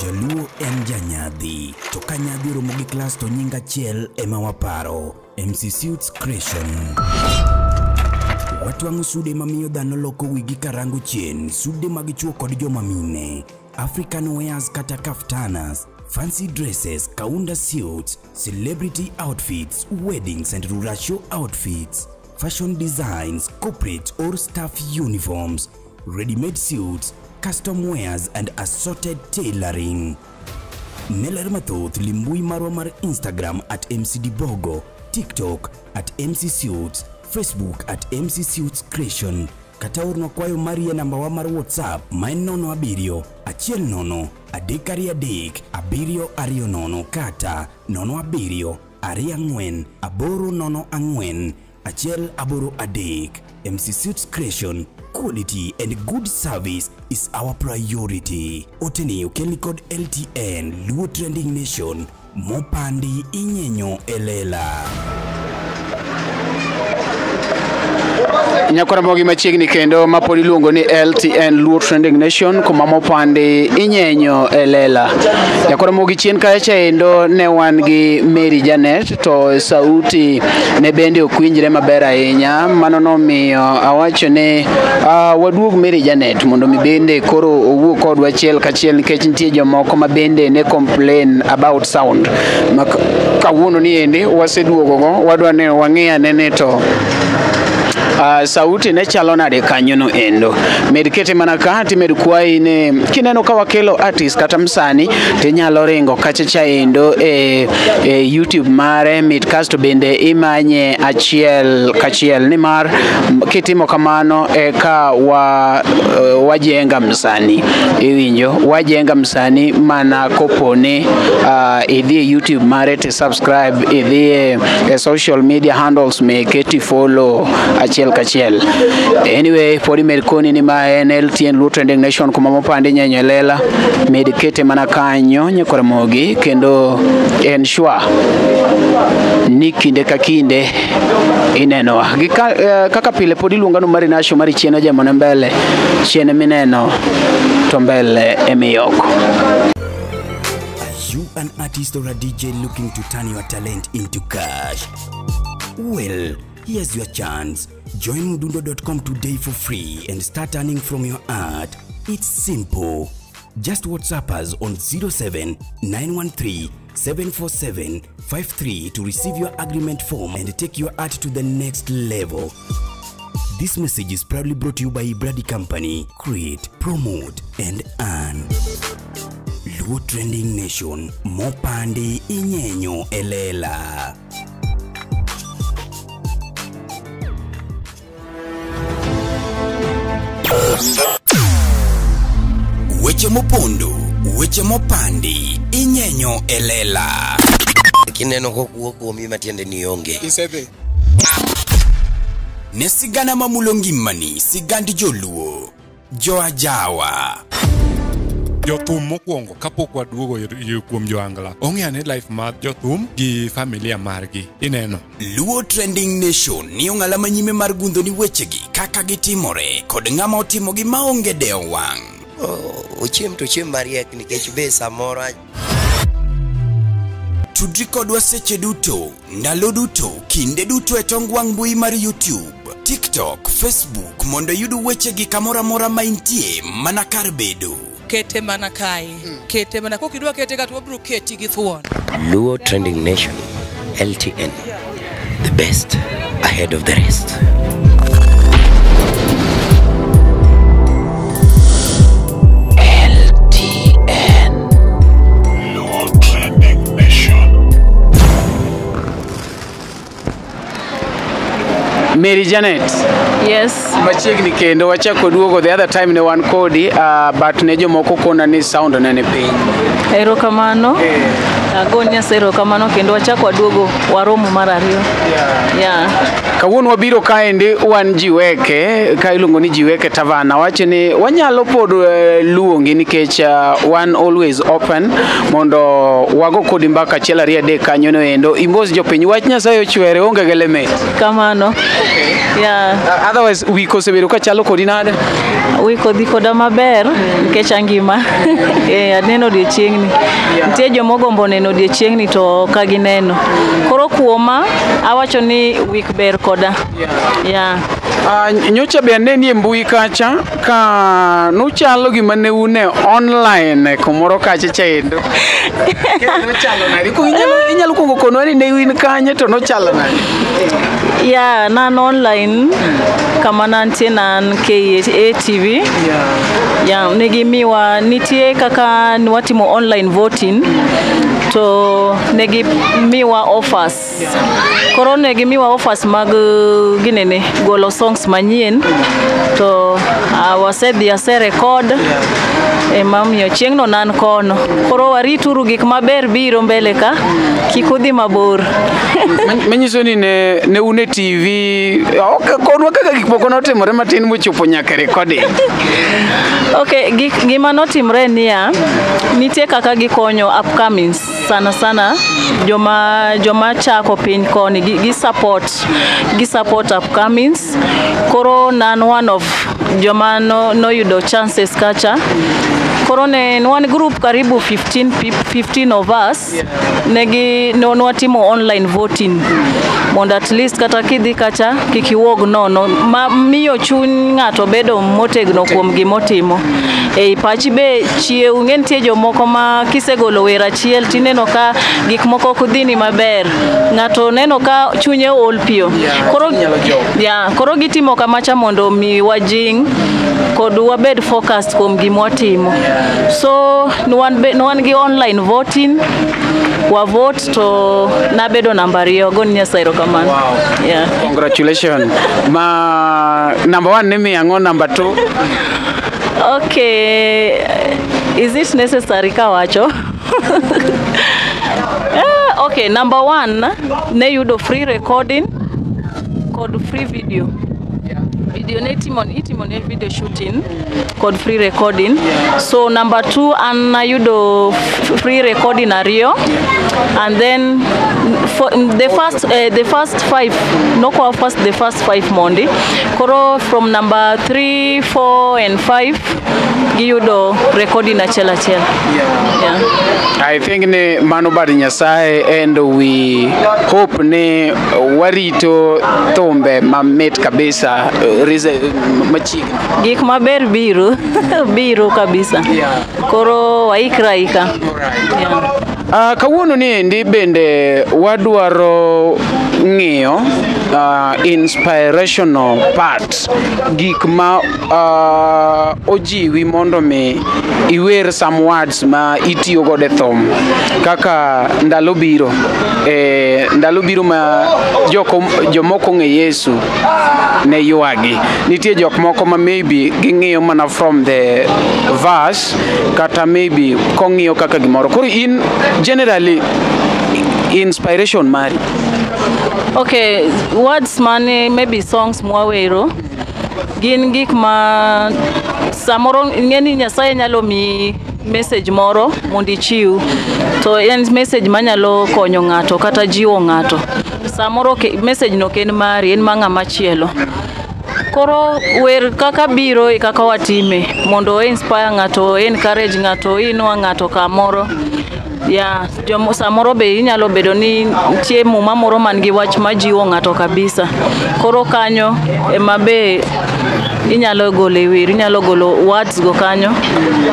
Jaluo en janyadhi, to ka nyadhi oromo gi klas to nying achiel ema waparo, MC Suits Creation. Watwang'o sude mamiyo dhano loko wigi karango chien, sude mag chuo kod joma mine, African wears kata kaftanas, fancy dresses, kaunda suits, celebrity outfits, weddings and ruracio outfits, fashion designs, corporate or staff uniforms, ready-made suits, custom wears and assorted tailoring. Ne ler mathoth limbui marwa mar Instagram at MCDbogo, TikTok at MC Suits, Facebook at MC Suits Creation, kata ornwa kwayo mari e namba wa mar WhatsApp ma en 07 10 323 720 kata 07 24 804 183. MC Suits Creation, quality and good service is our priority. Oteni okelni kod LTN Luo Trending Nation, mopandi inyenyo elela. Nyakora mogi machiegni kendo mapod iluongo ni LTN Luo Trending Nation kuma mopandi inyenyo elela. Nyakora mogi chien kacha endo ne wan gi Mary Janet to sauti ne bende ok winjre maber ahinya. Mano nomiyo awacho ni waduog Mary Janet mondo mi bende koro owuo kodwa achiel kachiel nikech nitie jomoko ma bende ne complain about sound. Ma kawuono ni endi waseduogo go wadwa ne wang'i anene to sauti ne chalo nade kanyo no endo. Med kete mana ka timed kwayi ni kineno ka wakelo artist kata msani tinyalo ringo kacha cha endo e YouTube mare mit kasto bende imanye achiel kachiel nimar kitimo kamano eka wajenga msani iwinjo wajenga msani mana koponi idhi e YouTube mare ti subscribe idhi e social media handles meke ti follow achiel kachiel. Anyway, podi med koni ni ma en LTN Luo Trending Nation kuma mopandi nyenyo lela med kete mana kanyo nyakora mogi kendo ensure ni kinde ka kinde inenowa. Kaka pile pod iluonga no Mari Nasho mari chien ojemo ne mbele chien mineno to mbele emiyoko. Are you an artist or a DJ looking to turn your talent into cash? Well, here's your chance. Join mdundo.com today for free and start earning from your art. It's simple. Just WhatsApp us on 07 913 747 53 to receive your agreement form and take your art to the next level. This message is proudly brought to you by Ibradi Company. Create, promote, and earn. Luo Trending Nation, mopandi inyenyo elela. Weche mopondo, weche mopandi, inyenyo elela. Kineno kokuo kuomi matiende ni onge. Isedhi. Ne sigana mamulo ngimani, sigand joluo, joajawa. Jothum mokwongo kapok waduogo kuom joangla ong'e ane life mar jothum gi familia margi ineno. Luo Trending Nation ni ong'ala manyime mar gundho ni wechegi kaka gitimore kod ng'ama otimogi maonge dewo wang'. Ochiem to chiem mariek nikech be samoro. Tudri kodwa seche duto, ndalo duto, kinde duto e tong wang' mbui mar YouTube, TikTok, Facebook mondo iyud wechegi kamoro amora ma intie mana kar bedo. Kete mana kae, kete mana kokidwa kete ka to wabiro keti gi thuon. Luo Trending Nation, LTN, the best ahead of the rest. LTN Luo Trending Nation. Mary Janet. Yes. Machiegni kendo wachako duogo the other time ne wan kodi but ne jomoko kona ni sound ne ni piny. Erokamano. Ago Nyasaye erokamano kendo wachako waduogo waromo mar ariyo. Yeah. Kawuono wabiro kaendi wan Jiweke ka iluongo ni Jiweke Tavern. Awacho ni wanyalo pod luongi nikech wan always open mondo wago kodi mbaka achiel ariyo adek kanyo no endo imbos jopiny wach Nyasaye ochwere onge gi limit. Kamano. Okay. Yeah. Otherwise week osebedo ka chalo kodi nade? Wik odhi koda maber nikech angima. Aneno odiechieng'ni. Nitie jomogombo neno odiechieng'ni to ok gineno. Koro kuoma awacho ni wik ber koda. Yeah. Nyocha be aneni e mbui kacha ka nuchalo gima ne un e online kumoro kacha chaendo. Nochalo nade? Inyalo kuongo konwa ni ne in kanye to nochalo nade? Yeah, nan online kama nantie nan KATV. Yeah, negimiwa nitie kaka nwatimo online voting to negimiwa offers. Koro negimiwa offers mag ginene golo songs manyien to wasedhi ase record emamiyo chieng'no nan kono. Koro warituru gik maber biro mbele ka kik udhi mabor. Manyiso ni ne un e TV ok konwa kaka gik moko notimore matin mochopo nyaka recording. Okay, gima notimre niya, nitie kaka gikonyo upcomings sana sana joma chako piny koni gi support upcomings. Koro nan one of joma noyudo chances kacha. Koro ne one group karibu 15 of us. Negi no nwatimo online voting mondo at least kata kidhi kacha kik iwuog nono ma miyo chuny ng'ato bedo motegno kuom gimotimo. Ei pachi be chiew ng'e nitie jomoko ma kisegolo wer achiel tineno ka gik moko ok dhini maber, ng'ato neno ka chunye ool piyo. Koro koro gitimo kamacha mondo mi wajing kod wabed focused kuom gimwatimo. So nwan gi online voting wa vote to nabedo namba 2 go Nyasaye erokamano. Wow. Yeah. Congratulations. Ma number 1 ni mi ang'o number 2? Okay, is it necessary kawacho? Okay, number 1 ne yudo free recording kod free video. Video ne itimo ne video shooting kod free recording. So number 2 an nayudo free recording ariyo, and then for the first 5 nokwa first the first 5 mondi. Koro from number 3, 4 and 5 giyudo recording achiel achiel. Yeah. I think ni mano bad Nyasaye and we hope ni warito thumbe mamit kabisa machiegni. Gik maber biro biro kabisa. Koro waikra ika. Yeah. Kawuono ni endi bende wadwaro ng'iyo inspirational part, gik ma ojiwi mondo mi iwer some words ma itiyo godo e thum kaka ndalo biro, ndalo biro ma jomoko ong'e Yesu ne ywagi. Nitie jok moko ma maybe ging'iyo mana from the verse kata maybe kong'iyo kaka gimoro. Koro in generally inspiration mari? Okay, words mane maybe songs mwawero gin gik ma samoro ing'eni Nyasaye nyalo mi message moro mondo ichiw, to en message manyalo konyo ng'ato kata jiwo ng'ato. Samoro message no ok en mari, en ma ng'ama chielo. Koro wer kaka biro e kaka watime mondo inspire ng'ato, encourage ng'ato, inua ng'ato kamoro. Yeah, samoro be inyalo bedo ni nitie muma moro man gi wach majiwo ng'ato kabisa. Koro kanyo ema be inyalo golo e wer, inyalo golo words go kanyo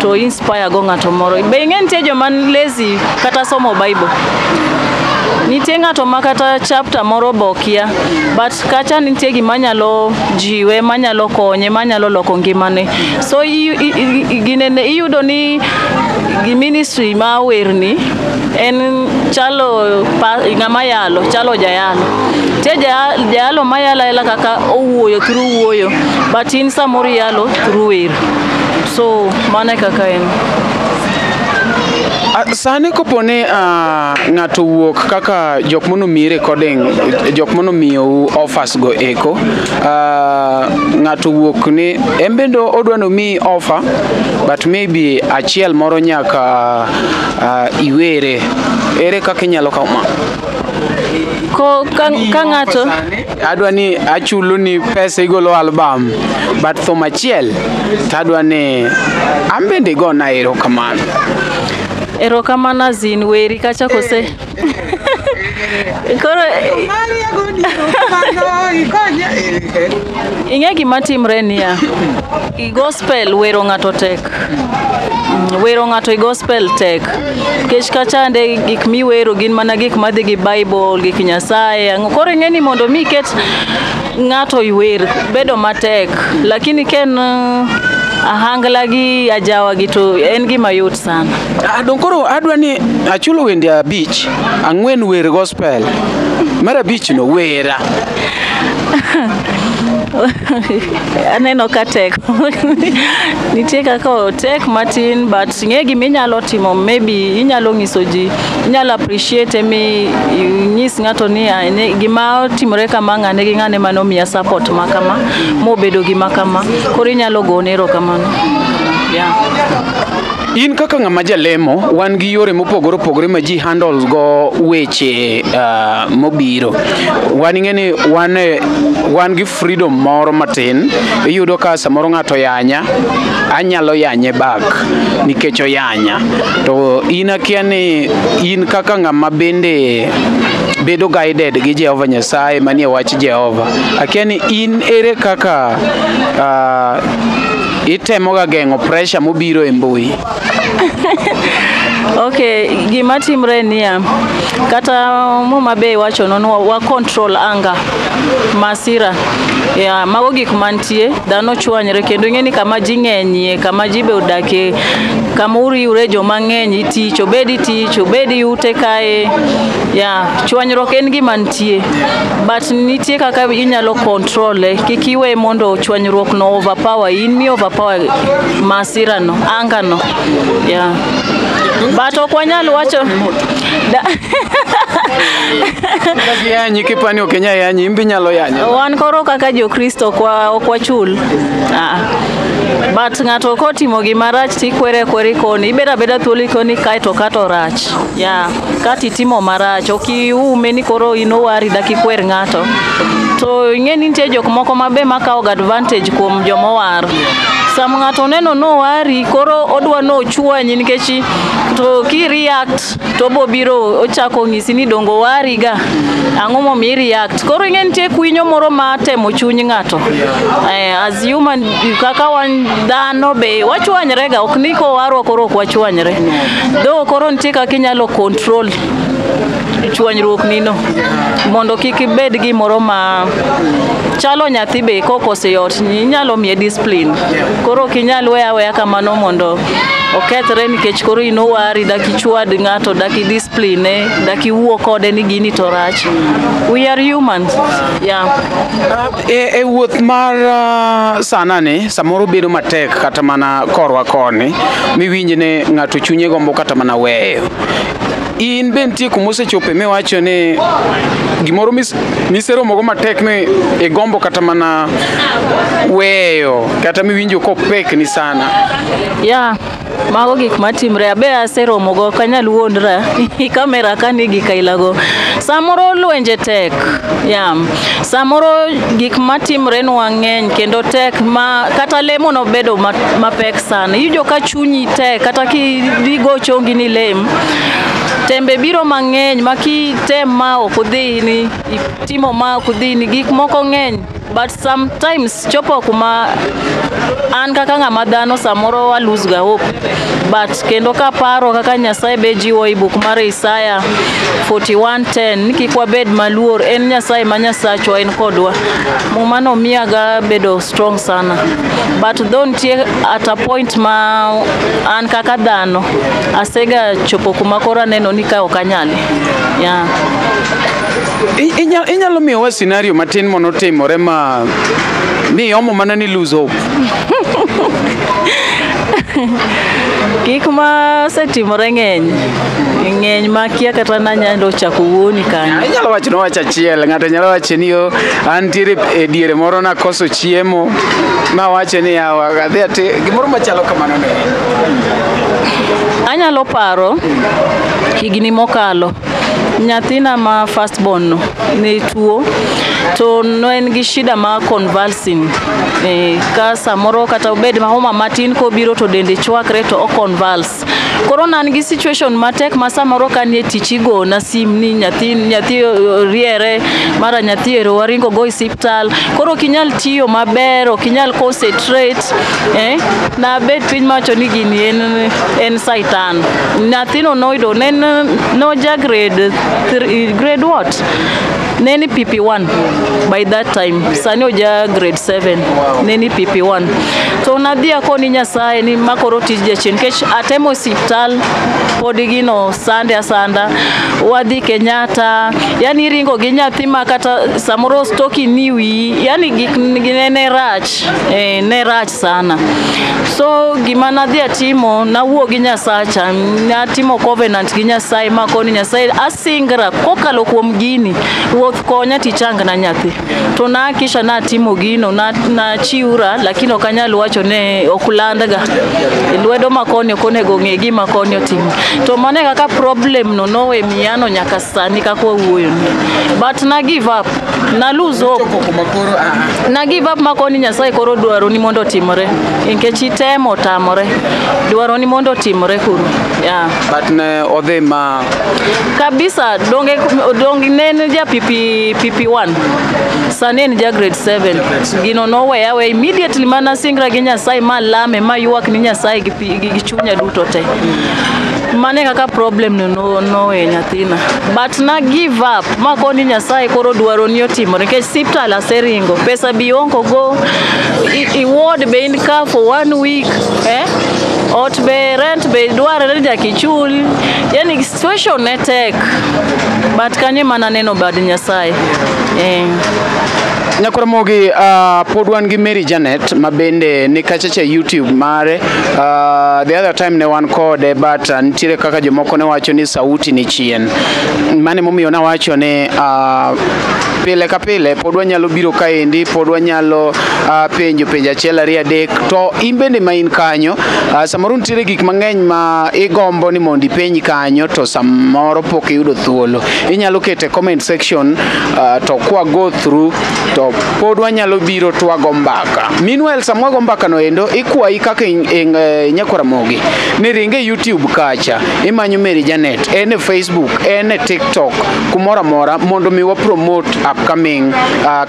to inspire go ng'ato moro. Be ing'e nitie joma lazy kata somo Bible. Nitie ng'ato ma kata chapter moro be okia, but kacha nitie gima nyalo jiwe, manyalo konye, manyalo loko ngimane. So ginene iyudo ni gi ministry ma werni en chalo ng'ama yalo, chalo jayalo. Nitie jayalo mayalo ayala kaka owuoyo through wuoyo, but in samoro iyalo through wer. So mano e kaka en. Sani kopo ni ng'ato wuok kaka jok monomiyi recording, jok monomiyou offers go eko, ng'ato wuok ni en bende odwa nomiyi offer but maybe achiel moro nyaka iwere, ere kaka inyalo kawo ma? Ko ka ng'ato adwa ni achulo ni pesa igolo album, but thum achiel to adwa ni an bende igona erokamano. Erokamano zin weri kacha kose. Koro ing'e gima timre niya, i gospel wero ng'ato tek. Wero ng'ato i gospel tek. Nikech kachande gik miwero gin mana gik madhi gi Bible, gik Nyasaye. Koro ing'e ni mondo mi iket ng'ato iwer bedo matek. Lakini ken ahangla gi ajawa gi to en gima yot sana. Dong koro adwa ni achulo wende 5, 4 wer gospel. Mar 5 no wera. Aneno ka tek. Nitie kaka otek matin, but ng'e gima inyalo timo, maybe inyalo nyiso ji, inyalo appreciate mi nyis ng'ato ni gima otimore kama, ng'ane gi ng'ane mane omiya support ma kama, mobedo gima kama. Koro inyalo gone erokamano. Yeah. In kaka ng'ama jalemo, wan gi yore mopogore opogore ma ji handles go weche mobiro. Wan ing'e ni wan gi freedom moro matin. Iyudo ka samoro ng'ato yanya, anyalo yanye back nikech oyanya. To in akia ni in kaka ng'ama bende bedo guided gi Jehova Nyasaye manie wach Jehova. Akia ni in ere kaka itemoga geng'o pressure mobiro e mbui? Okay, gima timre niya, kata Muma be wacho nonwa wa control anger, masira. Yeah, mago gik mantie, dhano chwanyre kendo ing'e ni kama ji ng'enyie, kama ji be odakie, kama uriwre joma ng'eny itich, obed itich, obed iute kae. Yeah, chwanyruok en gima nitie. But nitie kaka inyalo control e, kik iwe mondo chwanyruok no overpower, in mi overpower masira no, anger no. Yeah. But ok wanyal wacho Yanyi kipani ok inyal yanyi, in be inyalo yanyo. Wan koro kaka Jokristo ok wachul. But ng'ato kotimo gima rach tikwere kweri koni, ibedo abeda thuolo ikoni kae to kato rach. Yeah, kati timo marach, ok iume ni koro in owari dak ikwer ng'ato. To ing'e ni nitie jok moko mabe makawo ga advantage kuom jomowar. Sama ng'ato oneno nowari, koro odwa nochwanyi nikech to ki react to obiro ochako ng'isi ni dongo wari ga. Ang'o momiyo i react? Koro ing'e nitie kwinyo moro ma temo chuny ng'ato. As human, kaka wan dhano be wachwanyre ga, ok ni kowarwa koro ok wachwanyre. Though koro nitie kaka inyalo control chwanyruok nino mondo kik ibed gimoro ma chalo nyathi be kokoso e ot inyalo miye discipline. Koro ok inyal weya aweya kamano mondo okethre nikech koro in owari dak ichwad ng'ato, dak idiscipline, dak iwuo kode ni gini to rach. We are humans. Yeah. E wuoth mar sana ni samoro bedo matek kata mana korwa koni miwinj ni ng'ato chunye gombo kata mana weyo. In be nitie kuma osechope miwacho ni gimoro miseromogo matek mi igombo kata mana weyo kata miwinjo kopekni sana? Yeah, mago gik matimre. Abe aseromogo, ok anyal wuondra kamera ka ni gik ailago. Samoro lwenje tek. Yeah. Samoro gik matimrenwa ng'eny kendo tek ma kata lemo no bedo mapek sana. Iyudo ka chunyi tek kata kigo chongi ni lem. Tembe biro mang'eny ma kitem ma ok odhini, itimo ma ok odhini, gik moko ng'eny. But sometimes chopo kuma an kaka ng'ama dhano samoro wa lose ga hope. But kendo kaparo kaka Nyasaye be jiwo e buk mar Isaya 41:10 ni kik wabed maluor, en Nyasaye ma Nyasachwa, en kodwa. Muma no miyaga bedo strong sana. But though nitie at a point ma an kaka dhano asega chopo kuma koro aneno ni ka ok anyali. Yeah. Inyalo miyowa scenario matin monotimore ma ni omo mana ni lose hope? Gik ma osetimore ng'eny, ng'eny ma kia kata nanyalo chako wuoni kanyo. Inyalo wacho wach achiel, ng'ato nyalo wacho ni yo antiere e diere moro nakoso chiemo mawacho ni yawa adhi ati gimoro machalo kamano ne. Anyalo paro higni mokalo nyathina ma first born no ne tuo to ne en gi shida ma convulsing. Ka samoro kata obed ma homa matin kobiro to dende chwakre to o convulse. Koro ne an gi situation matek ma samoro ka nie tich igona sim ni nyathi riere, mara nyathi ero waringo go e osiptal. Koro ok inyal tiyo maber, ok inyal concentrate. Nabet piny mawacho ni gini en saitan. Nyathino noyudo ne en noja grade 3, grade what? Ne ni PP1 by that time. Sani oja grade 7. Ne ni PP1. To nadhi akoni Nyasaye ni ma koro tij jachien nikech atemo osiptal pod gino sande asanda. Wadhi Kenyatta, yani iringo gi nyathi ma kata samoro stoki ni wiyi, yani gik ne rach, ne rach sana. So gima nadhi atimo, nawuo gi Nyasacha, natimo covenant gi Nyasaye makoni Nyasaye asingra kokalo kuom gini, ruoth konya tichangna nyathi. To nahakikisha natimo gino, nachiwra, lakini ok anyal wacho ne ok landga. Lwedo makoni ok onego ng'e gima koni otimo. To mano e kaka problem no nowe miyano nyaka sani kaka wawuoyo ni. But na give up, na lose hope. Na give up makoni Nyasaye koro dwaro ni mondo otimore. Nikech itemo otamore. Dwaro ni mondo otimore koro. Yeah. But ne odhi ma kabisa donge ne en ja PP, PP1 sani en ja grade 7. Gino noweya we immediately mana singra gi Nyasaye ma lame ma ywak ni Nyasaye gi chunya duto te. Mane kaka problem no nowe nyathina. But na give up makoni Nyasaye koro dwaro ni otimore nikech siptal aseringo pesa bionko go i ward be in ka for 1 week, ot be rent be dwarore ni nyaka ichul, yani situation ne tek, but kanyo mana neno bad Nyasaye. Nyakoramogi, pod wan gi Mary Janet ma bende ni kachacha YouTube mare. The other time ne wan kode but nitiere kaka jomoko ne wacho ni sauti ni chien. Mane momiyo nawacho ni pile ka pile pod wanyalo biro kaendi, pod wanyalo penjo penjo achiel ariyo adek, to in bende ma in kanyo, samoro nitiere gik mang'eny ma igombo ni mondo ipenj kanyo to samoro pok iyudo thuolo. Inyalo keto e comment section, to kwa go through to pod wanyalo biro to wago mbaka. Meanwhile sama wago mbaka no endo ikwayi kaka Nyakoramogi ni ringe YouTube kacha imanyo Mary Janet, en e Facebook, en e TikTok, kumoro amora mondo mi wa promote upcoming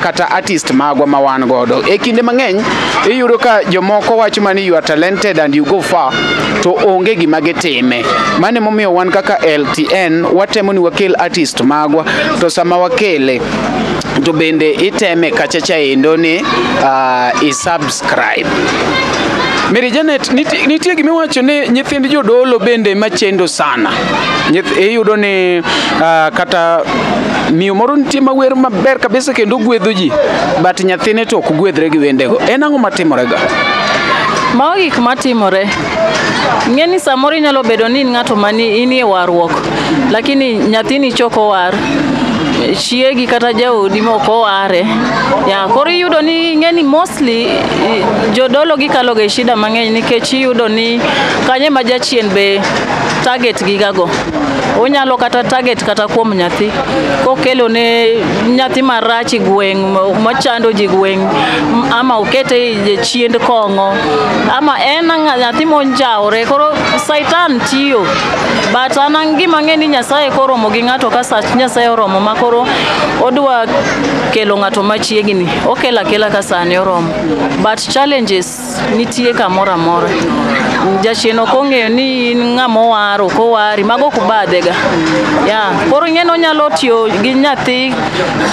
kata artist magwa ma wan godo. E kinde mang'eny iyudo ka jomoko wacho mani you are talented and you go far to onge gima gitime. Mano emomiyo wan kaka LTN watemo ni wakel artist magwa to sama wakele to bende iteme kachacha endo ni i-subscribe. Mary Janet, nitie gimiwacho ni nyithind jodolo bende machendo sana. Iyudo ni kata miyo moro nitie mawer maber kabisa kendo gwedho ji, but nyathine to ok gwedhre gi wendego. En ang'o matimore ga? Mago gik matimore. Ng'e ni samoro inyalo bedo ni in ng'ato mani inie warruok, lakini nyathini choko war, chiegi kata jaodi mok oware. Ya, koro iyudo ni ing'e ni mostly jodolo gikalo ga e shida mang'eny nikech iyudo ni kanye ma jachien be target gigago. Onyalo kata target kata kuom nyathi kokelo ne nyathi marach e gweng' machando ji gweng' ama okete e chiend kong'o ama en nyathi monjawre. Koro saitan tiyo, but an gima ang'e ni Nyasaye koromo gi ng'ato ka sach Nyasaye oromo ma koro odwa kelo ng'ato machiegni, okelo akela ka sani oromo. But challenges nitie kamoro amora. Jachien ok ong'eyo ni in ng'ama owaro, ok owari, mago ok badhega. Ya, koro ing'e ni onyalo tiyo gi nyathi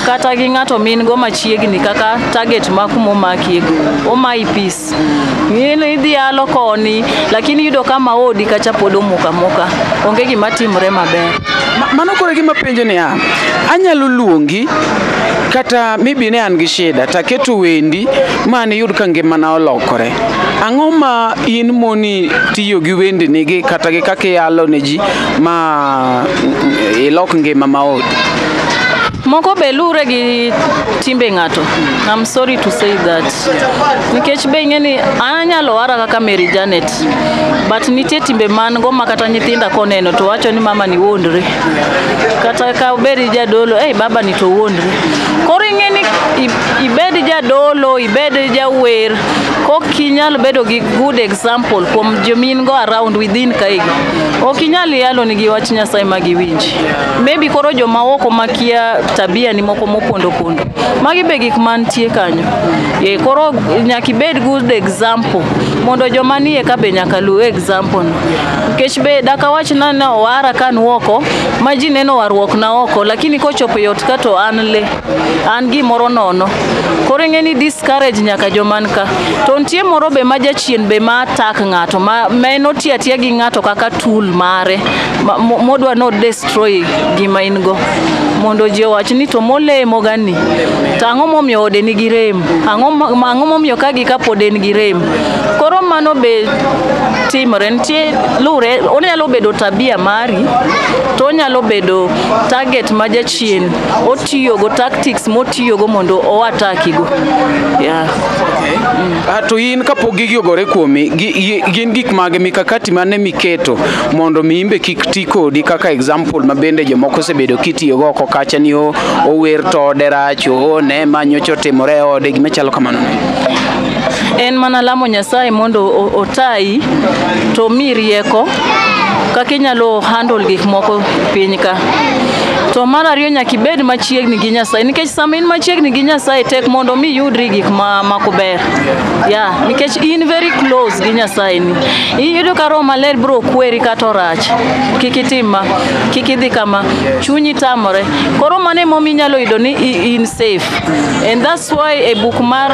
kata gi ng'ato min go machiegni kaka target ma kuma omakie go. Omayi peace. In idhi alo koni, lakini iyudo ka maodi kacha pod omoko amoka. Onge gima timore maber. Mano koro gima penjo niya, anyalo luongi kata maybe ne an gi shida taketo wendi ma niyud ka ngimana olokore. Ang'o ma in moni tiyo gi wendni gi kata gi kaka iyalo ne ji ma ilok ngima ma odi? Moko be lure gi timbe ng'ato. I'm sorry to say that. Nikech be ing'e ni an anyalo wara kaka Mary Janet. But nitie timbe man go ma kata nyithinda koneno to wacho ni mama ni wuondre. Kata ka obed jadolo, ei baba ni to wuondre. Koro ing'e ni ibed jadolo, ibed jawer, kok inyal bedo gi good example kuom jomin go around within kaegi. Ok inyal yalo nigi wach Nyasaye ma giwinji. Maybe koro joma oko makia tabia ni moko mopondo pondo. Magi be gik mantie kanyo. E, koro nyaka ibed good example mondo joma nie ka be nyaka luw example no. Nikech be daka wach na ne owara ka an oko ma ji neno warruok na oko, lakini kochopo e ot ka to an le an gimoro nono. Koro ing'e ni discourage nyaka joman ka. To nitie moro be ma jachien be ma attack ng'ato ma en otiyo atiya gi ng'ato kaka tool mare modwa no destroy gima in go mondo ji owach ni to molemo gani to ang'o momiyo ode nigi rem, ang'o momiyo ka gi ka pod en gi rem. Koro mano be timore. Nitie lure, onyalo bedo tabia mari to onyalo bedo target ma jachien otiyogo, tactics motiyogo mondo o attack go, yeah. Ah, to in kapok gigi ogore kuomi, gin gik mage mikakati mane miketo mondo mi imbe kik ti kodi kaka example ma bende jomoko osebedo kitiyogo oko kacha ni ower to ode rach, o ne ma nyocha otimore e ode, gima chalo kamano? En mana lamo Nyasaye mondo otayi to mi rieko kaka inyalo handle gik moko piny ka. To mar ariyo, nyaka ibed machiegni gi Nyasaye, nikech sama in machiegni gi Nyasaye tek mondo mi iyudri gik ma mako ber. Yeah, nikech in very close gi Nyasaye ni. Iyudo ka Roho Maler biro kweri kata orach. Kik itim ma, kik idhi kama, chunyi tamore. Koro mano emomiyo inyalo yudo ni in safe. And that's why e buk mar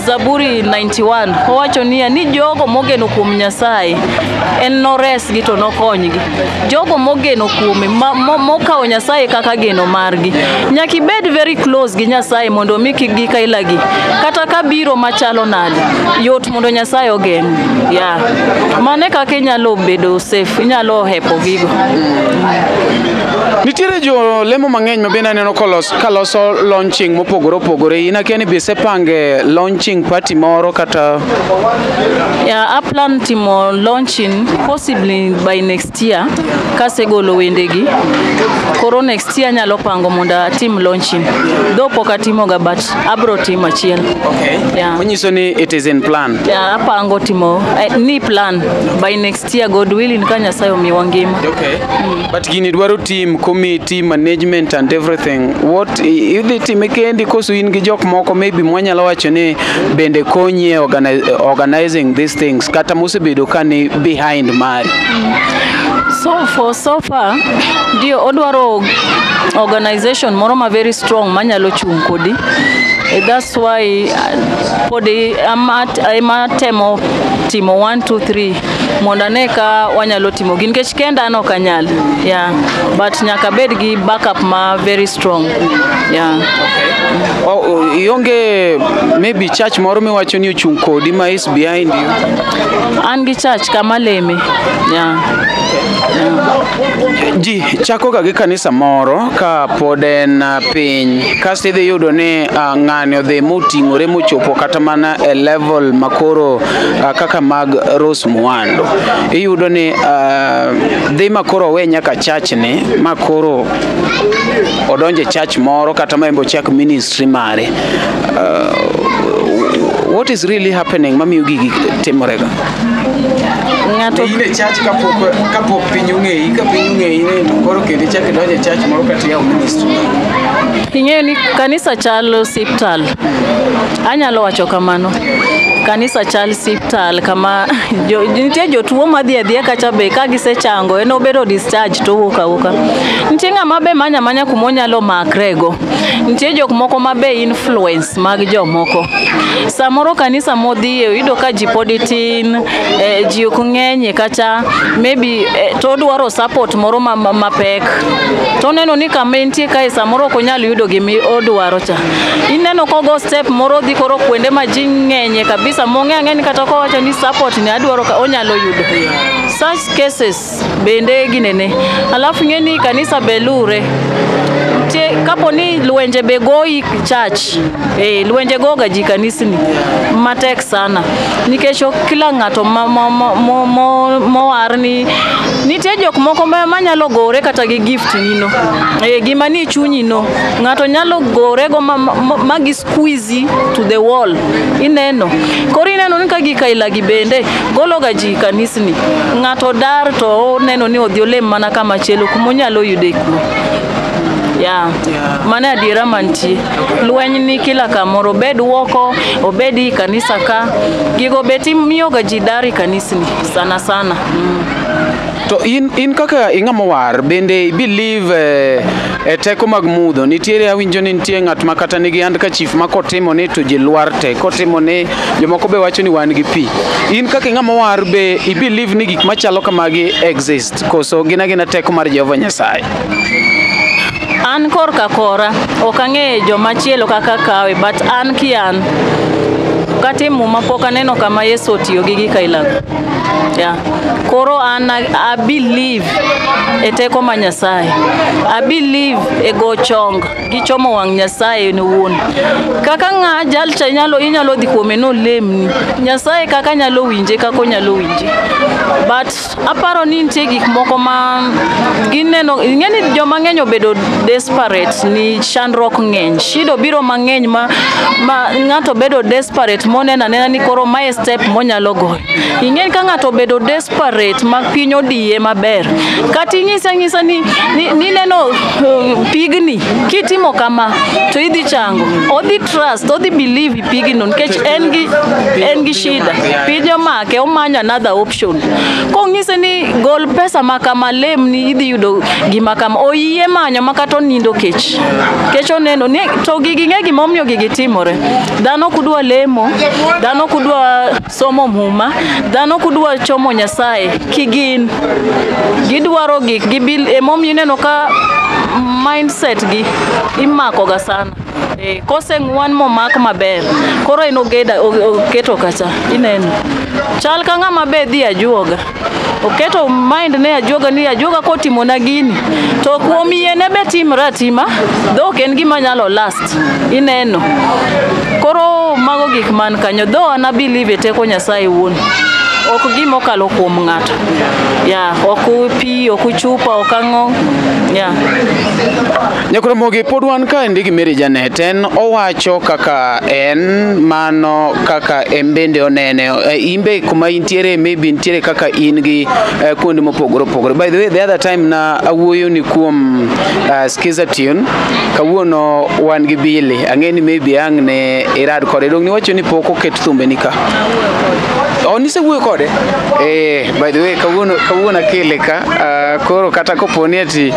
Zaburi 91 owacho niya ni jogo mogeno kuom Nyasaye en noresgi to nokonygi. Jogo mogeno kuome mokawo Nyasaye kaka geno margi. Nyaka ibed very close gi Nyasaye mondo mi kik gik ailagi. Kata ka biro machalo nade, yot mondo Nyasaye ogeng'. Yeah. Mano e kaka inyalo bedo safe, inyalo hepo gigo. Nitiere jolemo mang'eny ma bende aneno kaloso launching mopogore opogore. In akia ni be isepange launching party moro kata? Yeah, aplan timo launching possibly by next year kasegolo wendegi. Koro next year anyalo pango mondo atim launching. Though pok atimoga, but abro timo achiel. Yeah. Onyiso ni it is in plan. Yeah, apango timo ni plan by next year, God willing, ka Nyasaye omiwa ngima. Okay. But gini dwaro team, committee, management and everything. What idhi time kendi koso in gi jok moko maybe mwanyalo wacho ni bende konyi e organizing these things kata mosebedo ka ni behind mari? So far ndio odwaro organization moro ma very strong manyalo chung' kodi. That's why podi ema temo timo 1 2 3 mondo ane ka wanyalo timo gi, nikech kenda an ok anyal, yeah, but nyaka bed gi backup ma very strong, yeah. Oh, ionge maybe church moro miwacho ni ochung' kodi ma is behind you? An gi church kama leme, yeah. Ji chako ga gi kanisa moro ka pod en piny, kasto idhi yudo ni ng'ani odhi moting'ore mochopo kata mana e level makoro kaka mag Rose Muhando. Iyudo ni dhi makoro owe nyaka church ni makoro odonje church moro kata ma embe ochak ministry mare. What is really happening mamiyo gigi timorega? Ng'ato In e church kapok piny ong'eyi, ka piny ong'eyi ni to koro kendo ichak idonjo e church moro kata iyawo ministry. Ing'eyo ni kanisa chal osiptal. Anyalo wacho kamano. Kanisa chal siptal kama nitie jotuo madhi adhiya kacha be ka gisechango en obedo discharge to owuok awuoka. Nitie ng'ama be manya manya kuma onyalo makrego. Nitie jok moko ma be influence mag jomoko. Samoro kanisa modhiye oyudo ka ji pod tin, ji ok ng'enye kata maybe to odwaro support moro mapek. To oneno ni kama entie kae samoro ok onyal yudo gima odwaro cha. Ineno kogo step moro odhi koro kuonde ma ji ng'enye kabisa mong'e ang'e ni kata kowacho ni support ni adwaro ka onyalo yudo. Such cases bende ginene. Alafu ing'e ni kanisa be lure. Nitie kapo ni lwenje be goyi church, lwenje goga ji kanisni matek sana nikech ok kila ng'ato mowar ni nitie jok moko manyalo gore kata gi gift nino, gima ni chunyi no ng'ato nyalo gore go ma gi squeeze to the wall ineno. Koro ineno ni ka gik aila gi bende gologa ji kanisni, ng'ato dar to oneno ni odhi olem mana kama chielo kumonyalo yude kwe. Yeah. Mano adiera mantie. Lweny ni kila kamoro, obed woko, obed i kanisa ka, gigo be miyoga ji dar i kanisni sana sana. To in kaka ing'ama war bende believe e teko mag mudho nitiere awinjo ni nitie ng'at ma kata nigi handkerchief ma kotimo ni to ji lwar te kotimo ni jomoko be wacho ni wan gi pi in kaka ing'ama war be i believe ni gik machalo kamagi exist koso gin agina teko mar Jehova Nyasaye? An korka kora ok ang'eyo joma chielo kaka kawe, but an kian kata e Muma pok aneno kama Yesu otiyo gi gik ailago. Yeah. Koro an I believe e teko ma Nyasaye. I believe e go chong gi chomo wang' Nyasaye en owuon. Kaka ng'a jalcha inyalo dhi kuome nolemni. Nyasaye kaka nyalo winje kaka onyalo winje. But aparo ni nitie gik moko ma gineno, ing'e ni joma ng'eny obedo desperate ni chandruok ng'eny. Shida biro mang'eny ma ng'ato bedo desperate moneno anena ni koro mae step monyalo goyo. Ing'e ka ng'ato obedo desperate ma piny odiye maber. Kata inyise anyisa ni nineno pigni kitimo kama to idhi chango. Odhi trust, odhi believe i pigno nikech en gi shida. Piny omake, omanyo another option. Kong'ise ni gol pesa ma kama lemni idhi yudo gima kama. Oyie manyo ma kata onindo kech. Kech oneno ni to gigi ng'e gimomiyo gigi timore. Dhano kudwa lemo, dhano kudwa somo Muma, dhano kudwa chomo Nyasaye kigin gidwaro gik gibil emomiyo ineno ka mindset gi imako ga sana. Koseng'wan momak maber koro en ogeda oketo kacha ineno. Chal ka ng'ama be dhi ajuoga. Oketo mind ne ajuoga ni ajuoga kotimona gini to kuom yiene be timre atima dhok en gima nyalo last ineno. Koro mago gik man kanyo though an believe e teko Nyasaye wuon. Ok gima okalo kuom ng'ato. Yeah, ok pi, ok chupa, ok ang'o. Yeah. Nyakromogi pod wan kaendi gi Mary Janet en owacho kaka en mano kaka en bende onene imbe kuma intiere maybe intiere kaka in gi kuonde mopogore opogore. By the way, the other time na awuoyo ni kuom Skiza Tune kawuono wan gi Billy ang'e ni maybe ang' ne irad kode dong niwacho ni pok oket thumbe ni ka. Oh, nisewuoyo kode? By the way, kawuono akele ka koro kata koponi ati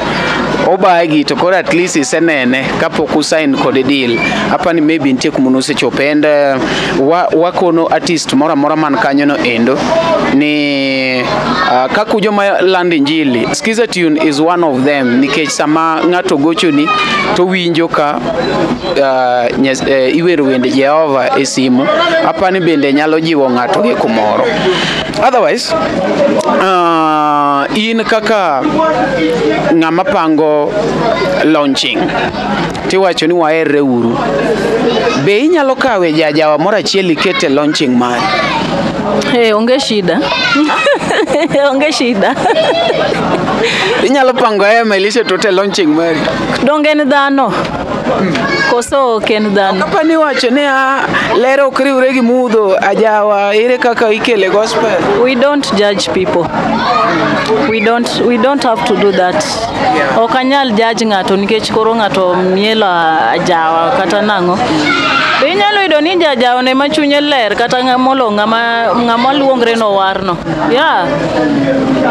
obagi to koro at least isenene kapok usign kode deal. Apani maybe nitie kuma nosechope and wakono artist moro amora man kanyo no endo ni kaka joma land injili Skiza Tune is one of them nikech sama ng'ato gochoni to winjo ka iwero wende Jehova e simu apani bende nyalo jiwo ng'ato gi kumoro. Otherwise in kaka ng'ama pango launching tiwacho ni waherre uru be inyalo kawe jajawa moro achiel ikete launching mari? Onge shida. Onge shida. Inyalo pango hema ilishe tote launching mari? Donge en dhano? Koso ok en dhano? Kapani wacho ni ler ok riwre gi mudho ajawa ere kaka ikele gospel? We don't judge people. We don't have to do that. Ok anyal judge ng'ato nikech koro ng'ato mielo ajawa kata nang'o. Be inyalo yudo ni jajawa ne ma chunye ler kata molo ng'ama luongre no warno. Yeah.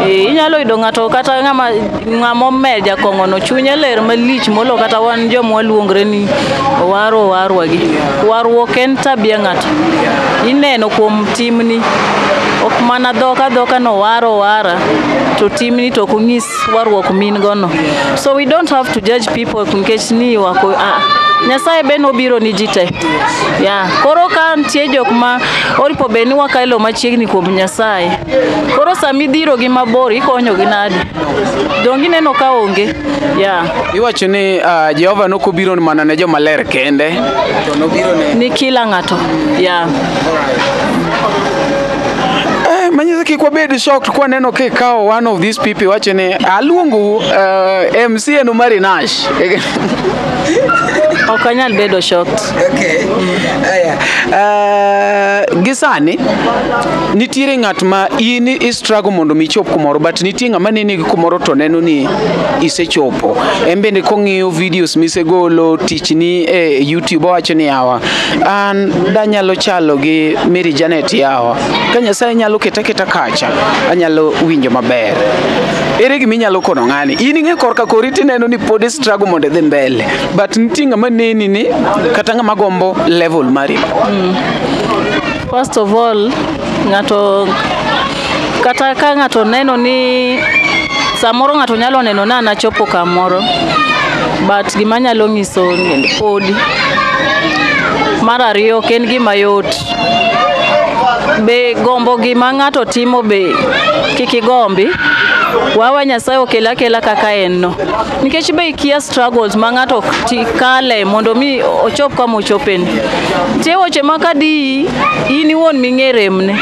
Inyalo yudo ng'ato kata ng'ama omer jakong'o no chunye ler malich molo kata wan joma waluongre ni owarwa gi. Warruok en tabia ng'ato. Ineno kuom timni. Ok mana dhok adhoka no waro wara to timni to ok onyis warruok min go no. So we don't have to judge people nikech ni wako ah. Nyasaye be nobiro ni ji te. Yeah. Koro ka nitie jok ma oripo bed ni wakalo machiegni kuom Nyasaye. Koro sama idhiro gi mabor ikonyo gi nade? Donge ineno ka onge? Yeah. Iwacho ni Jehova nokobiro mana ne joma ler kende, to nobiro ne Ni kila ng'ato. Yeah. Manyiso kik wabed shocked kwaneno kikawo one of these people iwacho ni aluongou MC en Omari Nash. Ok anyal bedo shocked. Okay. Aya. Gi sani nitiere ng'at ma in i struggle mondo mi ichop kumoro, but nitie ng'ama neni gi kumoro to neno ni isechopo. En bende kong'iyo videos misegolo tichni e YouTube owacho ni yawa an danyalo chalo gi Mary Janet, yawa ka Nyasaye nyalo keta keta kacha anyalo winjo maber. Ere gima inyalo kono ng'ani? In ing'e korka kori tineno ni pod i struggle mondo idhi mbele, but nitie ng'ama neni ni kata ng'ama gombo level mari. First of all, ng'ato kata ka ng'ato neno ni samoro ng'ato nyalo neno ni an achopo kamoro, but gima anyalo nyiso ni podi. Mar ariyo, ok en gima yot. Be gombo gima ng'ato timo be kik igombi. Wawa Nyasaye okele akela kaka en no. Nikech be ikia struggles ma ng'ato kale mondo mi ochop kama ochopeni. Nitie weche ma kadiyi in iwuon ming'e remne.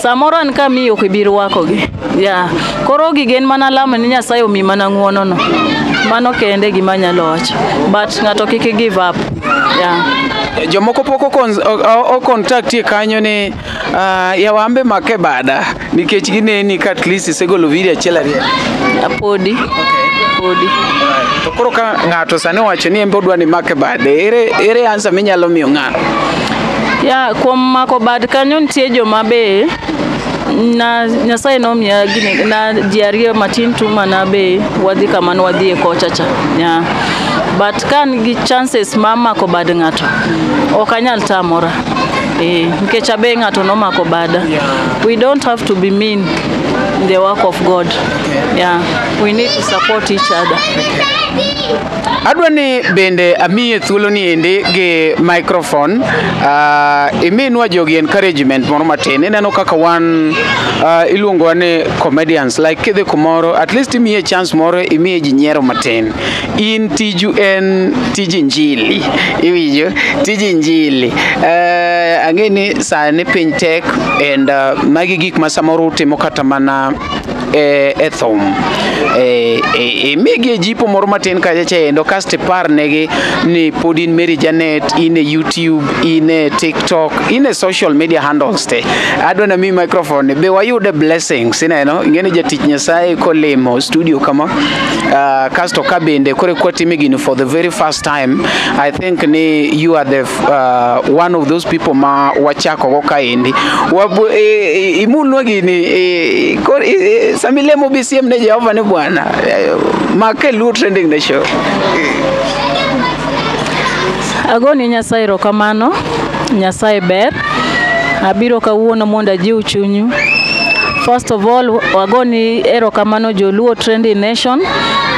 Samoro an kamiyi ok ibi rwakogi. Yeah. Koro gigi en mana lamo ni Nyasaye omiyi mana ng'uono no. Mano kende e gima anyalo wacho. But ng'ato kik give up. Yeah. Jomoko pok o contact kanyo ni yawa ambe make bada nikech gineni ka at least isegolo video achiel ariyo. Podi. Podi. To koro ka ng'ato sani owacho ni en be odwa ni make bade, ere answer minyalo miyo ng'ano? Ya, kuom mako bad kanyo nitie joma be na Nyasaye nomiya gini na ji ariyo matin tu mana be wadhi kama ne wadhiye kocha cha. Yeah. But ka an gi chances mar mako bad ng'ato, ok anyal tamora. Eh, nikech abe ng'ato nomako bada. We don't have to be mean in the work of God. Yeah. We need to support each other. Adwa ni bende amiye thuolo ni endi gi microphone, iminwa jogi encouragement moro matin. Ineno kaka wan iluongowa ni comedians, like kidhi kumoro at least imiye chance moro imiye ji nyiero matin. In tiju en tij injili, iwinjo? Tij injili. Ang'e ni sani piny tek and magi gik ma samoro utimo kata mana e thum. Imigi jipo moro matin kacha cha kasto ipar negi ni pod in Mary Janet, in e YouTube, in e TikTok, in e social media handles te. Adwa na mi microphone be wayude blessings, ineno? Ing'e ni jatich Nyasaye kolimo studio kama, kasto ka bende koro kwatime gini for the very first time, I think ni you are the one of those people ma wachako go kaendi. Imulnwa gini, koro samilemo bi siem ne Jehova ni bwana, make Luo Trending Nation. Agoni Nyasaye erokamano, Nyasaye ber. Abiro kawuono mondo ajiw chunyu. First of all, wagoni erokamano Joluo Trending Nation.